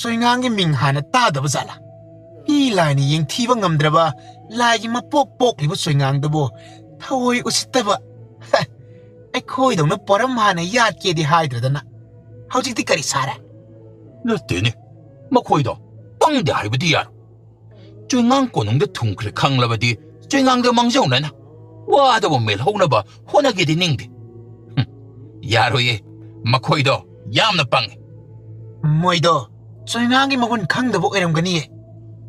ꯆꯣꯏꯉꯥꯡꯒꯤ ꯃꯤꯡ ꯍꯥꯟꯅ ꯇꯥꯗꯕ ꯖꯥꯠꯂꯥ? ꯃꯤ ꯂꯥꯏꯅ ꯌꯦꯡꯊꯤꯕ ꯉꯝꯗ꯭ꯔꯕ ꯂꯥꯏꯒꯤ ꯃꯄꯣꯛ ꯄꯣꯛꯂꯤꯕ ꯆꯣꯏꯉꯥꯡꯗꯨꯕꯨ ꯊꯑꯣꯏ ꯎꯁꯤꯠꯇꯕ꯫ ꯍꯦ, ꯑꯩꯈꯣꯏꯗꯧꯅ ꯄꯣꯔꯝ ꯍꯥꯟꯅ ꯌꯥꯠꯀꯦꯗꯤ ꯍꯥꯏꯗ꯭ꯔꯗꯅ ꯍꯧꯖꯤꯛꯇꯤ ꯀꯔꯤ ꯁꯥꯔꯦ?" ꯅꯠꯇꯦꯅꯦ, ꯃꯈꯣꯏꯗꯣ ꯄꯪꯗꯦ ꯍꯥꯏꯕꯗꯤ ꯌꯥꯔꯣꯏ꯫ ꯆꯣꯏꯉꯥꯡ ꯀꯣꯅꯨꯡꯗ ꯊꯨꯡꯈ꯭ꯔꯦ ꯈꯪꯂꯕꯗꯤ ꯆꯣꯏꯉꯥꯡꯗ ꯃꯥꯡꯖꯧꯅꯅ ꯋꯥꯗꯕꯨ ꯃꯦꯜꯍꯧꯅꯕ ꯍꯣꯠꯅꯒꯦꯗꯤ ꯅꯤꯡꯗꯦ꯫ ꯍꯨꯝ, ꯌꯥꯔꯣꯏꯌꯦ, ꯃꯈꯣꯏꯗꯣ ꯌꯥꯝꯅ ꯄꯪꯉꯤ꯫ ꯃꯣꯏꯗꯣ ꯆꯣꯏꯉꯥꯡꯒꯤ ꯃꯒꯨꯟ ꯈꯪꯗꯕ ꯑꯣꯏꯔꯝꯒꯅꯤꯌꯦ꯫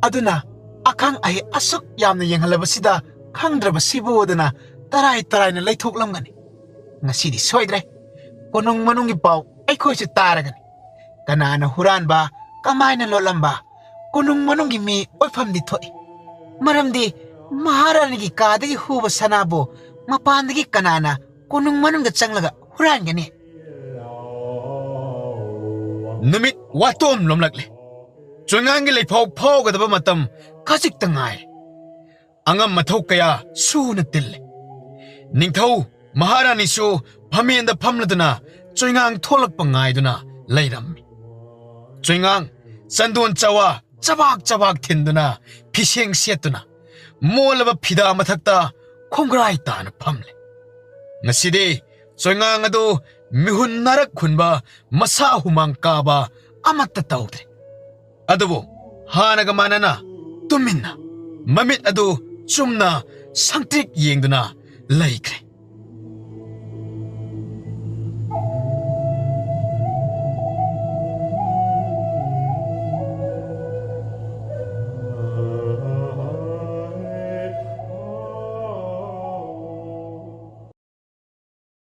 ꯑꯗꯨꯅ ꯑꯈꯪ ꯑꯍꯩ ꯑꯁꯨꯛ ꯌꯥꯝꯅ ꯌꯦꯡꯍꯜꯂꯕꯁꯤꯗ ꯈꯪꯗ꯭ꯔꯕꯁꯤꯕꯨꯗꯅ ꯇꯔꯥꯏ ꯇꯔꯥꯏꯅ ꯂꯩꯊꯣꯛꯂꯝꯒꯅꯤ꯫ ꯉꯁꯤꯗꯤ ꯁꯣꯏꯗ꯭ꯔꯦ꯫ ꯀꯣꯅꯨꯡ ꯃꯅꯨꯡꯒꯤ ꯄꯥꯎ ꯑꯩꯈꯣꯏꯁꯨ ꯇꯥꯔꯒꯅꯤ꯫ ꯀꯅꯥꯅ ꯍꯨꯔꯥꯟꯕ, ꯀꯃꯥꯏꯅ ꯂꯣꯠꯂꯝꯕ, ꯀꯣꯅꯨꯡ ꯃꯅꯨꯡꯒꯤ ꯃꯤ ꯑꯣꯏꯐꯝꯗꯤ ꯊꯣꯛꯏ꯫ ꯃꯔꯝꯗꯤ ꯃꯍꯥꯔꯥꯅꯤꯒꯤ ꯀꯥꯗꯒꯤ ꯍꯨꯕ ꯁꯅꯥꯕꯨ ꯃꯄꯥꯟꯗꯒꯤ ꯀꯅꯥꯅ ꯀꯣꯅꯨꯡ ꯃꯅꯨꯡꯗ ꯆꯪꯂꯒ ꯍꯨꯔꯥꯟꯒꯅꯤ? ꯅꯨꯃꯤꯠ ꯋꯥꯇꯣꯝ ꯂꯣꯝꯂꯛꯂꯦ꯫ ꯆꯣꯏꯉꯥꯡꯒꯤ ꯂꯩꯐꯥꯎ ꯐꯥꯎꯒꯗꯕ ꯃꯇꯝ ꯈꯖꯤꯛꯇ ꯉꯥꯏꯔꯦ꯫ ꯑꯉꯝ ꯑꯊꯧ ꯀꯌꯥ ꯁꯨꯅ ꯇꯤꯜꯂꯦ꯫ ꯅꯤꯡꯊꯧ ꯃꯍꯥꯔꯥꯅꯤꯁꯨ ꯐꯝꯃꯦꯟꯗ ꯐꯝꯂꯗꯨꯅ ꯆꯣꯏꯉꯥꯡ ꯊꯣꯛꯂꯛꯄ ꯉꯥꯏꯗꯨꯅ ꯂꯩꯔꯝꯃꯤ꯫ ꯆꯣꯏꯉꯥꯡ ꯆꯟꯗꯣꯟ ꯆꯋꯥ ꯆꯕꯥꯛ ꯆꯕꯥꯛ ꯊꯤꯟꯗꯨꯅ, ꯐꯤꯁꯦꯡ ꯁꯦꯠꯇꯨꯅ, ꯃꯣꯜꯂꯕ ꯐꯤꯗꯥ ꯃꯊꯛꯇ ꯈꯣꯡꯒ꯭ꯔꯥꯏ ꯇꯥꯅ ꯐꯝꯂꯦ꯫ ꯉꯁꯤꯗꯤ ꯆꯣꯏꯉꯥꯡ ꯑꯗꯨ ꯃꯤꯍꯨꯟ ꯅꯥꯔꯛ ꯍꯨꯟꯕ, ꯃꯁꯥ ꯍꯨꯃꯥꯡ ꯀꯥꯕ ꯑꯃꯠꯇ ꯇꯧꯗ꯭ꯔꯦ꯫ ꯑꯗꯨꯕꯨ ꯍꯥꯟꯅꯒ ꯃꯥꯟꯅꯅ ꯇꯨꯃꯤꯟꯅ ꯃꯃꯤꯠ ꯑꯗꯨ ꯆꯨꯝꯅ ꯁꯪꯇ꯭ꯔꯤꯛ ꯌꯦꯡꯗꯨꯅ ꯂꯩꯈ꯭ꯔꯦ꯫